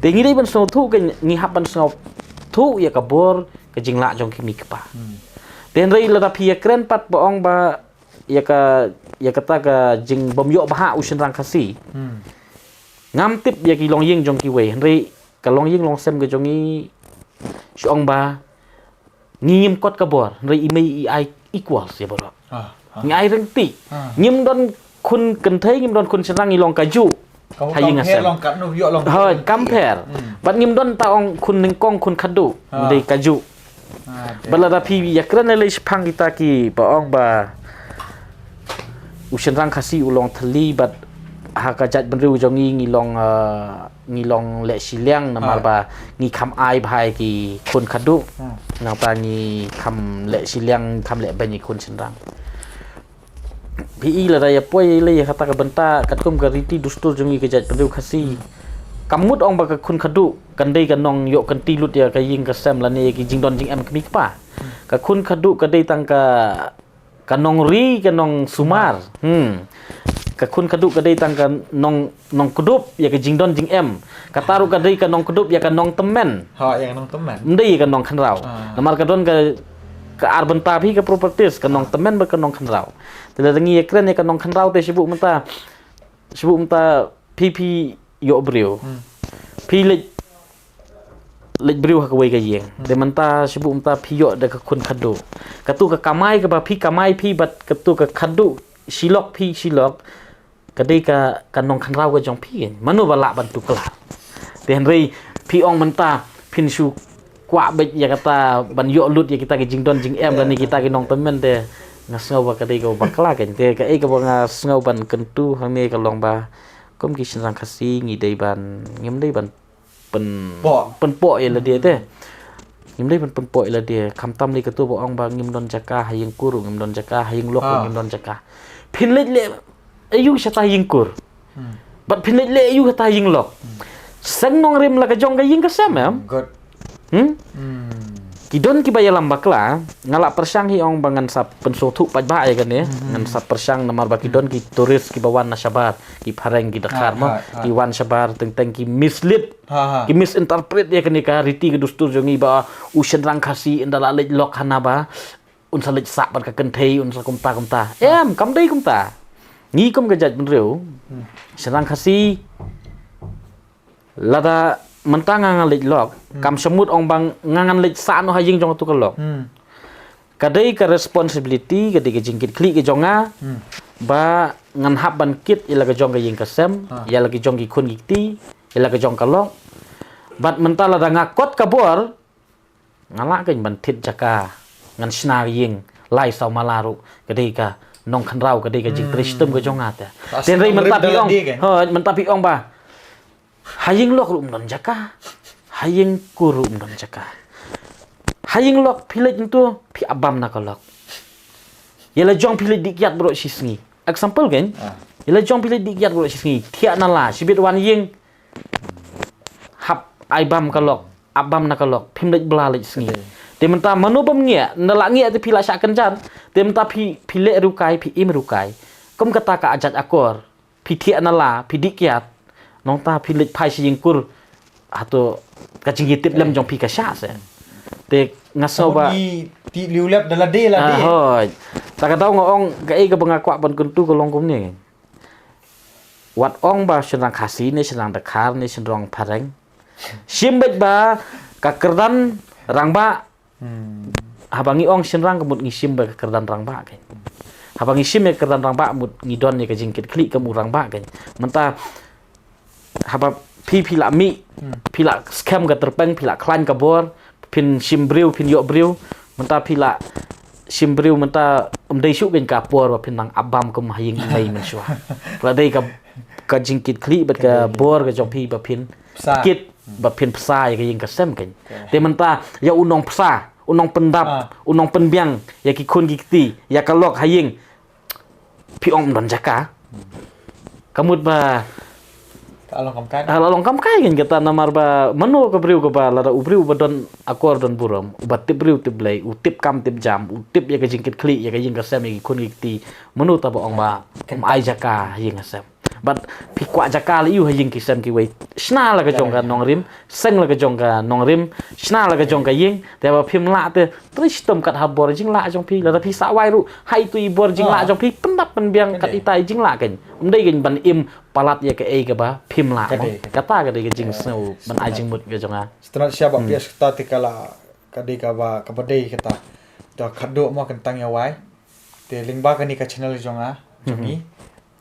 Te ngi dei ban sngewthuh ka ngi hap ban sngewthuh ïa ka bor ka jinglah jong ki mei kpa. Te hynrei lada phi ïakren pat ba ong ba ïa ka ïa kata ka jingbym ïoh bha u shynrang Khasi. Ngam tip ïa ki longïing jong kiwei hynrei ka longïing longsem ka jong ngi shu ong ba ngi ngim kot ka bor hynrei i mei i ai equals ïa baroh. Ngi ai ryngti. Ngim don khun kynthei ngim don khun shynrang ngi long kajuh. Ha ïing ha sem. Hoi compare. Bad ngim don ta ong khun nyngkong khun khadduh. Ngi dei kajuh. Bad lada phi ïakren lei shaphang kita kiba ong ba u shynrang Khasi u long thylli bad ha ka jaitbynriew jong ngi ngi long ngi long leh shiliang namar ba ngi kham ai bha ïa ki khun khadduh. Nangta ngi kham leh shiliang kham leh beiñ ïa ki khun shynrang. Phi i lada ïa poi lei ïa kata ka bynta katkum ka riti dustur jong ngi ka jaitbynriew Khasi. Kam mut ong ba ka khun khadduh kan dei ka nong ïoh kynti lut ïa ka ïing ka sem lane ïa ki jingdon jingem kmie kpa. Ka khun khadduh ka dei tang ka ka nongri ka nongsumar. Ka khun khadduh ka dei tang ka nong nongkdup ïa ka jingdon jingem. Kata ruh ka dei ka nongkdup ïa ka nongtymmen. Ha ïa ka nongtymmen. Ym dei ïa ka nongkhynraw. Namar ka don ka ka ar bynta phi ka properties ka nongtymmen bad ka nongkhynraw. Te lada ngi ïakren ïa ka nongkhynraw te shu mynta shu mynta phi phi ïoh briew. Phi leit leit briew ha kawei ka ïing. Te mynta shu mynta phi ïoh da ka khun khadduh. Katu ka kamai kaba phi kamai phi bad katu ka khadduh shilok phi shilok. Ka dei ka ka nongkhynraw ka jong phi. Mano ba lah ban tuklar? Te hynrei phi ong mynta phin shu kwah beit ïa kata ban ïoh lut ïa kita ki jingdon jingem lane kita ki nongtymmen te nga sngew ba ka dei kaba bakla kein te kaei kaba nga sngew ban kyntu hangne ka long ba kum ki shynrang Khasi ngi dei ban ngim dei ban pyn pynpoh ïa lade te. Ngim dei ban pynpoi la de, khamtam lei katu ba ong ba ngim don jaka ha ïing kur, ngim don jaka ha ïing lok, ngim don jaka. Phin leit leh aiu shata ïing kur. Bad phin leit leh aiu shata ïing lok. Seng nongrim la ka jong ka ïing ka sem em. Good. Hmm? Ki don kiba ïalam bakla, nga la pyrshang hi ong ba ngan sa pynsngewthuh paidbah ïa kane, ngan sa pyrshang namar ba ki don ki tourist kiba wan na shabar, ki phareng ki dkhar mo, ki wan shabar teng teng ki mislead, ki misinterpret ïa kane ka riti ka dustur jong ngi ba u shynrang Khasi ynda la leit lok hana ba un sa leit sah bad ka kynthei, un sa kumta kumta. Em, kam dei kumta. Ngi kum ka jaitbynriew, shynrang Khasi, lada mynta nga ngan leit lok, kam shamut ong ba nga ngan leit sah noh ha ïing jong katu ka lok. Ka dei ka responsibility, ka dei ka jingkit khlieh ka jong nga ba ngan hap ban kit ïa la ka jong ka ïing ka sem, ïa la ka jong ki khun ki kti, ïa la ka jong ka lok. Bad mynta lada nga kot ka bor, nga lah kein ban thied jaka, ngan shna ïing lai saw mala ruh, ka dei ka nongkhynraw, ka dei ka jingtrei shitom ka jong nga te. Tynrai mynta phi ong, hooid, mynta phi ong ba ha ïing lok ruh ym don jaka, ha ïing kur ruh ym don jaka. Ha ïing lok phi leit ntu, phi ap bam na ka lok. Ïa la jong phi leit dih kiad baroh shi sngi. Example kein. Ïa la jong phi leit dih kiad baroh shi sngi. Thiah na la, shibit wan ïing, hap ai bam ka lok, ap bam na ka lok, phim leit bla leit sngi. Te mynta mano bym ngiah, ynda la ngiah te phi la shah kynjan. Te mynta phi, phi leh rukai, phi im rukai. Kum kata ka jait akor, phi thiah na la, phi dih kiad. Nangta phi leit phai sha ïing kur. Hato ka jingïatip lem jong phi ka shah se. Te nga sngew ba ngi ti liu lep da lade lade. Hooid. Ta ka daw nga ong kaei kaba nga kwah ban kyntu ka long kumne. Wat ong ba shynrang Khasi ne shynrang Dkhar ne shynrang phareng. Shim beit ba ka kyrdan rangbah. Haba ngi ong shynrang ka mut ngi shim ba ka kyrdan rangbah kein. Haba ngi shim ïa ka kyrdan rangbah mut ngi don ïa ka jingkit khlieh kum u rangbah kein. Mynta haba phi, phi la mih, phi la skhem ka tyrpeng, phi la khlaiñ ka bor, phin shim briew, phin ïoh briew, mynta phi la shim briew, mynta ym dei shuh kein ka por ba phin nang ap bam kum ha ïing i mei mynshuwa. La dei ka, ka jingkit khlieh bad ka bor ka jong phi ba phin kit, ba phin pynsa ïa ka ïing ka sem kein. Te mynta ïa u nongpynsa, u nongpyndap, u nongpynbiang ïa ki khun ki kti, ïa ka lok ha ïing. Phi ong ym don jaka. Ka mut ba ka long kam kai. Ah, la long kam kai kein kata namar ba mano ka briew kaba lada u briew uba don akor don burom, uba tip briew tip Blei, u tip kam tip jam, u tip ïa ka jingkit khlieh, ïa ka ïing ka sem, ïa ki khun ki kti, mano ta ba ong ba ym ai jaka ha ïing ha sem. Bad phi kwah jaka la ïu ha ïing ki sem kiwei. Shna la ka jong ka nongrim, seng la ka jong ka nongrim, shna la ka jong ka ïing, te ba phim lah te trei shitom kat ha bor jinglah jong phi, lada phi sah wai ruh ha itu i bor jinglah jong phi, pyndap pynbiang kat ita i jinglah kein. Ym dei kein ban im palat ïa kaei kaba phim lah. Kata ka dei ka jingsngew ban ai jingmut ka jong nga. Sngewtynnat sha ba phi ïa kata te ka la ka dei kaba, kaba dei kata. To khatduh mo, kyntang ïa wai. Te lyngba kane ka channel jong nga, jong ngi,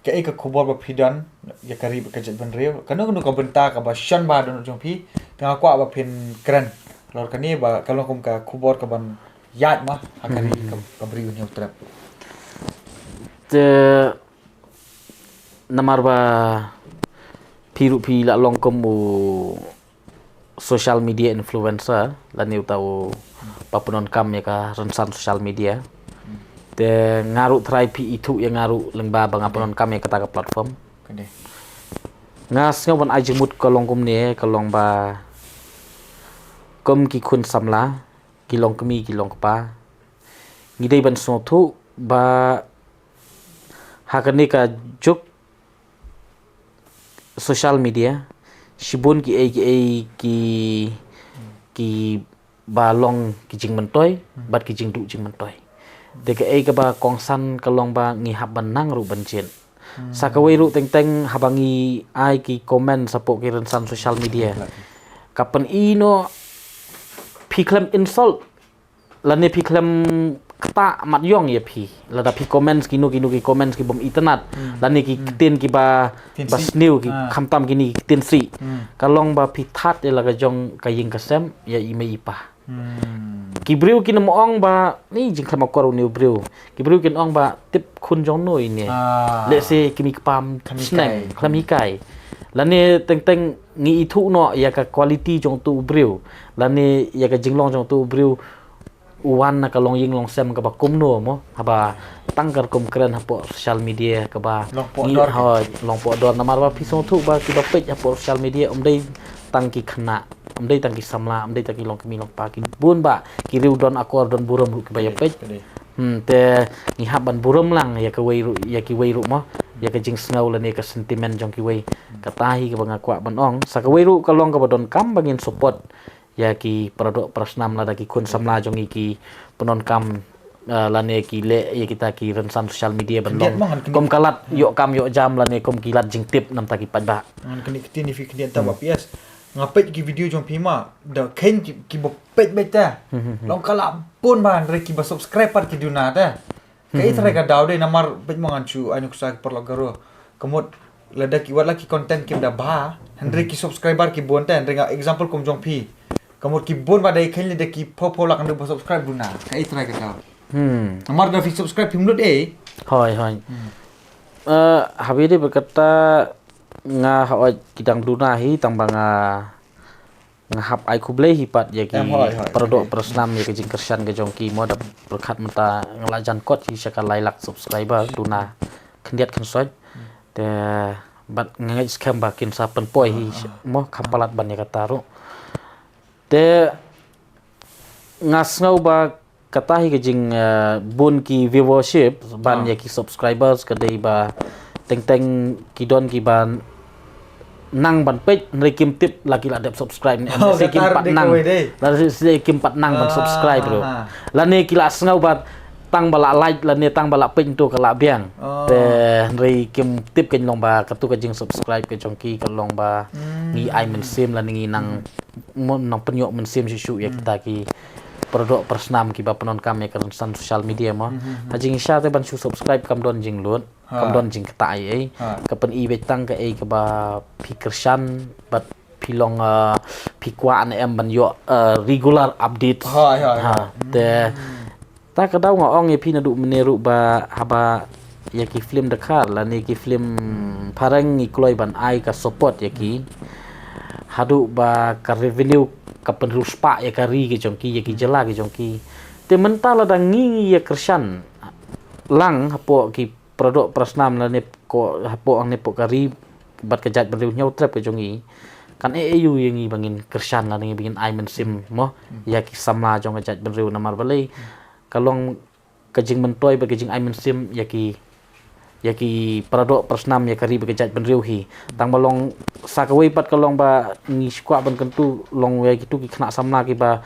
kaei ka khubor ba phi don ïa ka ri bad ka jaitbynriew, kano kano ka bynta kaba shon bha don jong phi, te nga kwah ba phin kren. Lor kane ba ka long kum ka khubor kaban ïaid ma ha ka ri, ka, ka bri u Hynñiewtrep. Te namar ba phi ruh phi la long kum u social media influencer, lane uta uba pyndonkam ïa ka rynsan social media. Te nga ruh trai phi ithuh ïa nga ruh lyngba ba nga pyndonkam ïa kata ka platform. Nga sngew ban ai jingmut ka long kumne, ka long ba kum ki khun samla, ki long kmie, ki long kpa, ngi dei ban sngewthuh ba ha kane ka juk social media, shibun kiei kiei ki, kiba long ki jingmyntoi bad ki jingduh jingmyntoi. Te kaei kaba kongsan ka long ba ngi hap ban nang ruh ban jied. Sa kawei ruh teng teng haba ngi ai ki comment hapoh ki rynsan social media, ka pyni noh phi khlem insult lane phi khlem ktah mat ïong ïa phi. Lada phi comments kino kino ki comments ki bym itynnad, lane ki ktien kiba, ba sniew ki, khamtam kine ki ktien sih. Ka long ba phi that ïa la ka jong ka ïing ka sem ïa i mei i pa. Ki briew kin ym ong ba ni jingkhlem akor une u briew. Ki briew kin ong ba tip khun jong no ine. Lehse ki mei ki pa ym sneng, khlem hikai. Lane teng teng ngi ithuh noh ïa ka quality jong utu u briew, lane ïa ka jinglong jong utu u briew, u wan na ka longïing longsem kaba kumno mo, haba tang ka rukom kren hapoh social media kaba long poh dor, hoi, long poh dor. Namar ba phi sngewthuh ba kiba peit hapoh social media ym dei tang ki khynnah, ym dei tang ki samla, ym dei tang ki longkmie longkpa, ki bun bah ki riew don akor don burom ruh kiba ïa peit. Hmm, te ngi hap ban burom lang ïa kawei ruh, ïa kiwei ruh mo, ïa ka jingsngew lane ka sentiment jong kiwei. Kata hi kaba nga kwah ban ong. Sa kawei ruh ka long kaba donkam ba ngin support ïa ki paradoh parasnam lada ki khun samla jong ngi ki pyndonkam, eh, lane ki leh ïa kita ki rynsan social media ban long kum ka lad ïoh kam ïoh jam lane kum ki lad jingtip namar ki paidbah. Ngan kyndiat ktien ïa phi, kyndiat ta ba P S. Nga peit ki video jong phi ma, da kheiñ ki, kiba peit beit te. Long ka la bun ba hynrei kiba subscribe pat ki duna te. Kaei trai ka daw de, namar peit mo ngan shu ai nuksa ki paralok Garo. Ka mut lada ki wat la ki content kim da bha, hynrei ki subscriber ki bun te, hynrei nga example kum jong phi. Ka mut ki bun ba dei kheiñ lada ki phew phew lak hynrei ba subscribe duna. Kaei trai ka daw. Hmm. Namar da phi subscribe phim lut eh. Hoi, hoi. Eh, haba ïadei bad kata nga hoi ki dang duna hi tang ba nga nga hap ai khublei hi pat ïa ki paradoh parasnam ïa ka jingkyrshan ka jong ki mo, da pyrkhat mynta nga la jan kot hi sha ka lai lak subscriber duna khyndiat khynsoit. Te bad nga ngeit skhem ba kin sa pynpoi hi mo, kham palat ban ïa kata ruh. Te nga sngew ba kata hi ka jing, eh, bun ki viewership ban ïa ki subscribers ka dei ba teng teng ki don kiba nang ban peit hynrei kim tip la ki la dep subscribe ne em, lehse kim pat nang, lehse kim pat nang ban subscribe ruh. Lane ki la sngew ba tang ba la like lane tang ba la peit tu ka la biang. Te hynrei kim tip kan long ba katu ka jing subscribe ka jong ki ka long ba ngi ai mynsiem lane ngi nang mo, nang pynïoh mynsiem shuh shuh ïa kita ki paradoh parasnam kiba pyndonkam ïa ka rynsan social media mo. Ha jingshisha te ban shu subscribe kam don jinglut, kam don jingkata ei ei. Ka pyni beit tang kaei kaba phi kyrshan bad phi long, eh, phi kwah ne em ban ïoh, eh, regular update. Te ta ka daw nga ong ïa phi naduh mynne ruh ba haba ïa ki film dkhar lane ki film phareng ngi kloi ban ai ka support ïa ki. Haduh ba ka revenue ka pynriewspah ïa ka ri ka jong ki, ïa ki jylla ka jong ki. Te mynta lada ngi ngi ïa kyrshan lang hapoh ki paradoh parasnam lane ko hapoh hangne hapoh ka ri bad ka jaitbynriew hynñiewtrep ka jong ngi, kan eh aïu ïa ngi ba ngin kyrshan lane ngi ba ngin ai mynsiem mo ïa ki samla jong ka jaitbynriew namar balei ka long ka jingmyntoi bad ka jingai mynsiem ïa ki, ïa ki paradoh parasnam ïa ka ri bad ka jaitbynriew hi. Tang ba long sa kawei pat ka long ba ngi shu kwah ban kyntu long ïa kitu ki khynnah samla kiba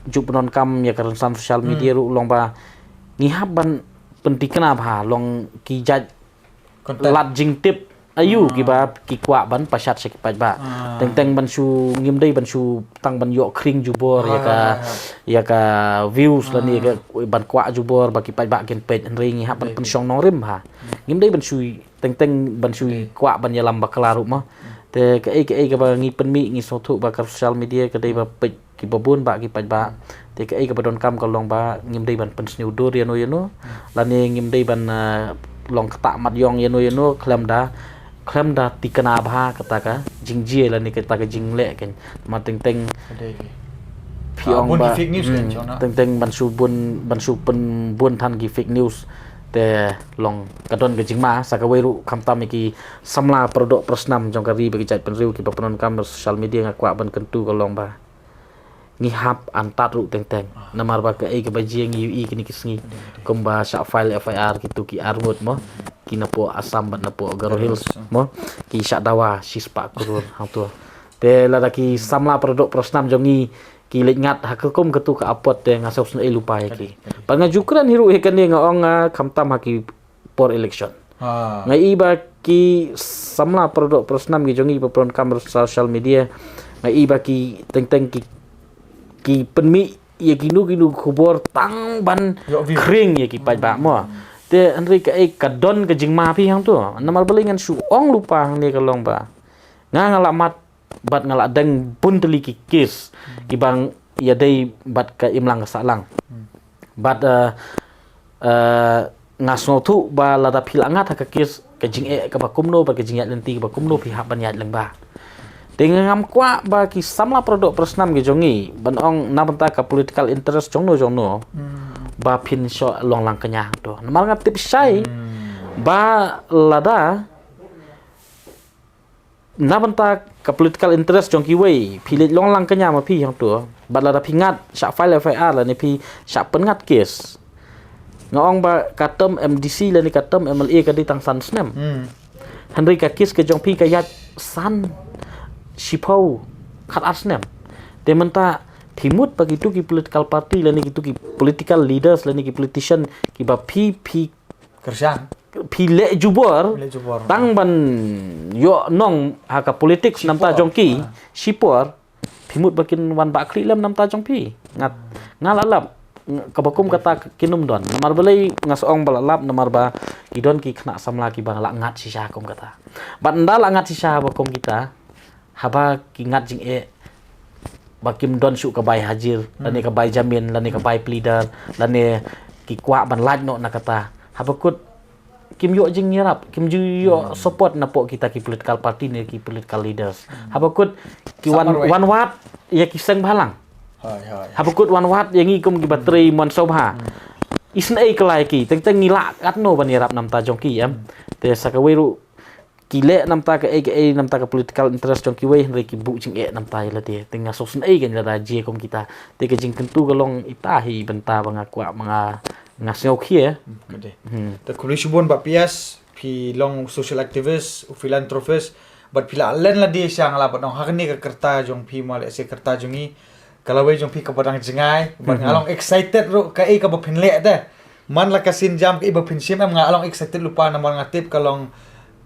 ju pyndonkam ïa ka rynsan social media ruh long ba ngi hap ban pyntikna bha long ki jait lad jingtip aïu kiba ki kwah ban pashat sha ki paidbah. Teng teng ban shu ngim dei ban shu tang ban ïoh khring jubor ïa ka, ïa ka views lane ïa ka ban kwah jubor ba ki paidbah kin peit, hynrei ngi hap ban pynshong nongrim bha. Ngim dei ban shu teng teng ban shu kwah ban ïalam bakla ruh mo. Te kaei kaei kaba ngi pynmih ngi sngewthuh ba ka social media ka dei ba peit kiba bun ba ki paidbah. Te kaei kaba donkam ka long ba ngim dei ban pynsniew dur ïano ïano lane ngim dei ban, eh, long ktah mat ïong ïano ïano khlem da, khlem da tikna bha kata ka jingjia lane kata ka jingleh kan. Ma teng teng phi ong ba teng teng ban shu bun, ban shu pynbun than ki fake news. Te long ka don ka jingma sa kawei ruh khamtam ïa ki samla paradoh parasnam jong ka ri bad ki jaitbynriew kiba pyndonkam social media nga kwah ban kyntu ka long ba ngi hap antad ruh teng teng. Namar ba kaei kaba jia ngi ïohi kine ki sngi kumba shah file F I R kitu ki arngut mo, ki napoh Assam bad napoh Garo Hills mo, ki shah dawa shispah klur hangto. Te lada ki samla paradoh parasnam jong ngi ki leit ngat ha ka kum katu ka apot te nga sngewsynei lypa ïa ki. Bad nga ju kren hi ruh ïa kane nga ong nga khamtam ha ki por election. Nga i ba ki samla paradoh parasnam ki jong ngi ba pyndonkam social media, nga i ba ki teng teng ki, ki pynmih ïa kino kino khubor tang ban khring ïa ki paidbah mo. Te hynrei kaei ka don ka jingma phi hangto. Namar balei ngan shu ong lypa hangne ka long ba nga nga la mad bad nga la deng bun tylli ki case kiba ïadei bad ka imlang ka sahlang. Bad, eh, eh, nga sngewthuh ba lada phi la ngat ha ka case ka jingeh kaba kumno bad ka jingïaid lynti kaba kumno phi hap ban ïaid lyngba. Te ngam kwah ba ki samla para doh para snam ki jong ngi ban ong na bynta ka political interest jongno jongno ba phin shu long lang kñia hangto. Namar nga tip shai ba lada na bynta ka political interest jong kiwei phi leit long lang kñia ma phi hangto, bad lada phi ngat shah file F I R lane phi shah pynngat case, nga ong ba ka term M D C lane ka term M L A ka dei tang san snem. Hynrei ka case ka jong phi ka ïaid san, shiphew, khat ar snem. Te mynta phi mut ba kitu ki political party lane kitu ki political leaders lane ki politician kiba phi phi Kyrshan. Phi leh jubor, leh jubor, tang ban ïoh nong ha ka politics namta jong ki, shipor phi mut ba kin wan bah khlieh lem namta jong phi. Nga, nga la lap, kaba kum kata kin ym don. Namar balei nga sa ong ba la lap, namar ba ki don ki khynnah samla kiba la ngat shisha kum kata. Bad ynda la ngat shisha ba kum kita, haba ki ngat jingeh ba kim don shuh ka bai hajir lane ka bai jamin lane ka bai pleader lane ki kwah ban lait noh na kata, haba kut kim ïoh jingïarap, kim ju ïoh support napoh kita ki political party ne ki political leaders. Haba kut ki wan, wan wad ïa ki seng bhalang. Haba kut wan wad ïa ngi kum kiba trei mon sngewbha. Isynei kylla ïa ki, teng teng ngi lah katno ban ïarap namta jong ki, em. Te sa kawei ruh ki leh namta kaei kaei namta ka political interest jong kiwei, hynrei ki buh jingeh namta ïa lade. Te nga sngewsynei kein lada jia kum kita. Te ka jingkyntu ka long ita hi bynta ba nga kwah ba nga, nga sngew khia. Te khublei shibun Bah P S, phi long social activist, u philanthropist, bad phi la len lade sha nga la bad ong ha kane ka kyrta jong phi, ma lehse kyrta jong ngi, ka lawei jong phi kaba dang jngai bad nga long excited ruh kaei kaba phin leh te. Man la ka sienjam kaei ba phin shim, em, nga long excited lypa namar nga tip ka long,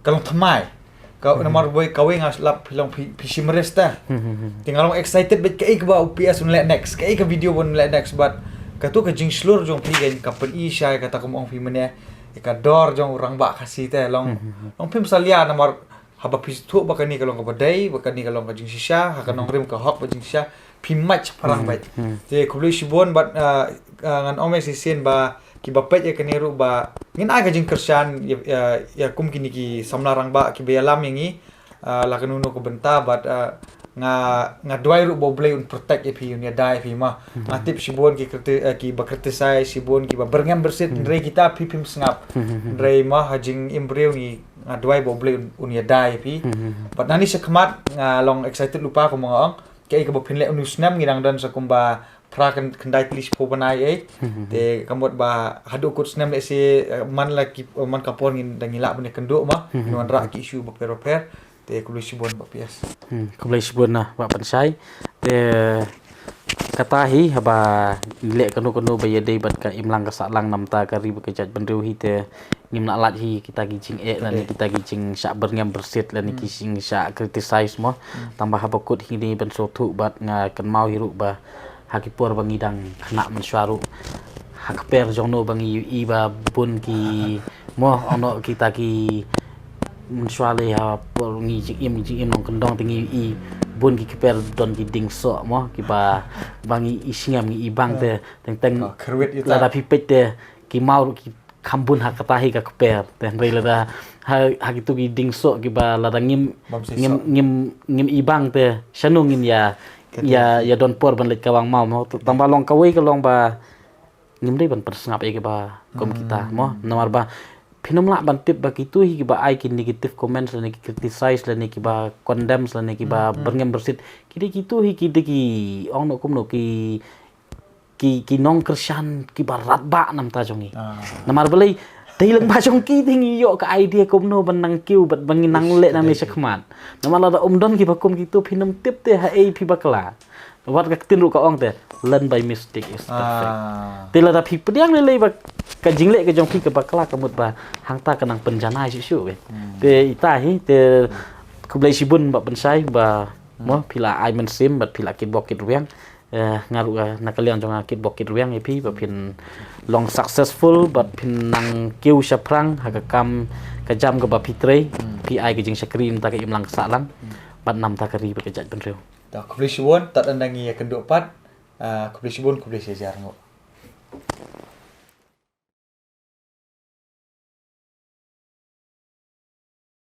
ka long thymmai. Ka namar wei kawei nga lap phi long phi, phi shim risk te. Te nga long excited bad kaei kaba u P S un leh next, kaei ka video un leh next, bad katu ka jingshlur jong phi kein ka pyni shai kata kum ong phi mynne, ïa ka dor jong u rangbah Khasi te long, long phim salia namar haba phi sngewthuh ba kane ka long kaba dei, ba kane ka long ka jingshisha ha ka nongrim ka hok ba jingshisha, phi mait shaphrang bad. Te khublei shibun bad, ah, ah, ngan ong ïa shisien ba kiba peit ïa kane ruh ba ngin ai ka jingkyrshan ïa, ïa, ïa kum kine ki samla rangbah kiba ïalam ïa ngi, ah, la kano kano ka bynta bad, ah, nga, nga duwai ruh ba U Blei un protect ïa phi, un ïada ïa phi ma. Nga tip shibun ki kriti-, eh, kiba criticize, shibun kiba byrngem byrsit, hynrei kita phi phim sngap. Hynrei ma ha jingim briew ngi, nga duwai ba U Blei un, un ïada ïa phi. Bad nangne shakhmat nga long excited lypa kumba nga ong. Kaei kaba phin leh une u snem ngi dang don sa kumba phra khyndai tylli shiphew bnai ei. Te ka mut ba haduh kut snem lehse, eh, man la ki, eh, man ka por ngin dang ïaleh ban ïakynduh ma. Ngin wanrah ki issue bapher bapher. Te khublei shibun Bah P S. Hmm, khublei shibun na Bah Pynshai. Te kata hi haba ngi leh kano kano ba ïadei bad ka imlang ka sahlang namta ka ri bad ka jaitbynriew hi te ngim lah lait hi kita ki jingeh lane kita ki jingshah byrngem byrsit lane ki jingshah criticize mo. Tangba haba kut hi ngi ban sngewthuh bad nga kynmaw hi ruh ba ha ki por ba ngi dang khynnah mynshuwa ruh, ha kper jongno ba ngi ïohi ba bun ki mo, ono kita ki mynshuwa lei ha por ngi jingim, jingim nongkyndong te ngi ïohi bun ki kper don ki dieng soh mo, kiba ba ngi i sngem ngi i bang te teng teng lada phi peit te ki maw ruh ki kham bun ha kata hi ka kper. Te hynrei lada ha, ha kitu ki dieng soh kiba lada ngim, ngim, ngim, ngim i bang te shano ngin ïa, ïa, ïa don por ban leit kawang maw mo. Tangba long kawei ka long ba ngim dei ban pynsngap ïa kiba kum kita mo. Namar ba phin ym lah ban tip ba kitu hi kiba ai ki negative comments lane ki criticize lane kiba condemns lane kiba byrngem byrsit, ki dei kitu hi ki dei ki ong noh kumno ki ki, ki nongkyrshan kiba radbah namta jong ngi. Namar balei, te lyngba jong ki te ngi ïoh ka idea kumno ban nang kiew bad ban nang leh nangne shakhmat. Namar lada ym don kiba kum kitu phin ym tip te haei phi bakla. Wat ka ktien ruh ka ong te, learn by mistake is perfect. Te lada phi pdiang lei lei ba ka jingleh ka jong phi ka bakla ka mut ba hangta ka nang pynjanai shuh shuh. Te ita hi te khublei shibun Bah Pynshai ba mo phi la ai mynsiem bad phi la kitbok kitrwiang. Eh, nga ruh, eh, na ka liang jong nga kitbok kitrwiang ïa phi ba phin long successful bad phin nang kiew shaphrang ha ka kam ka jam kaba phi trei, phi ai ka jingshakri namta ka imlang ka sahlang bad namta ka ri bad ka jaitbynriew. Ta khublei shibun, tad ynda ngi ïakynduh pat, ah, khublei shibun, khublei shihajar nguh.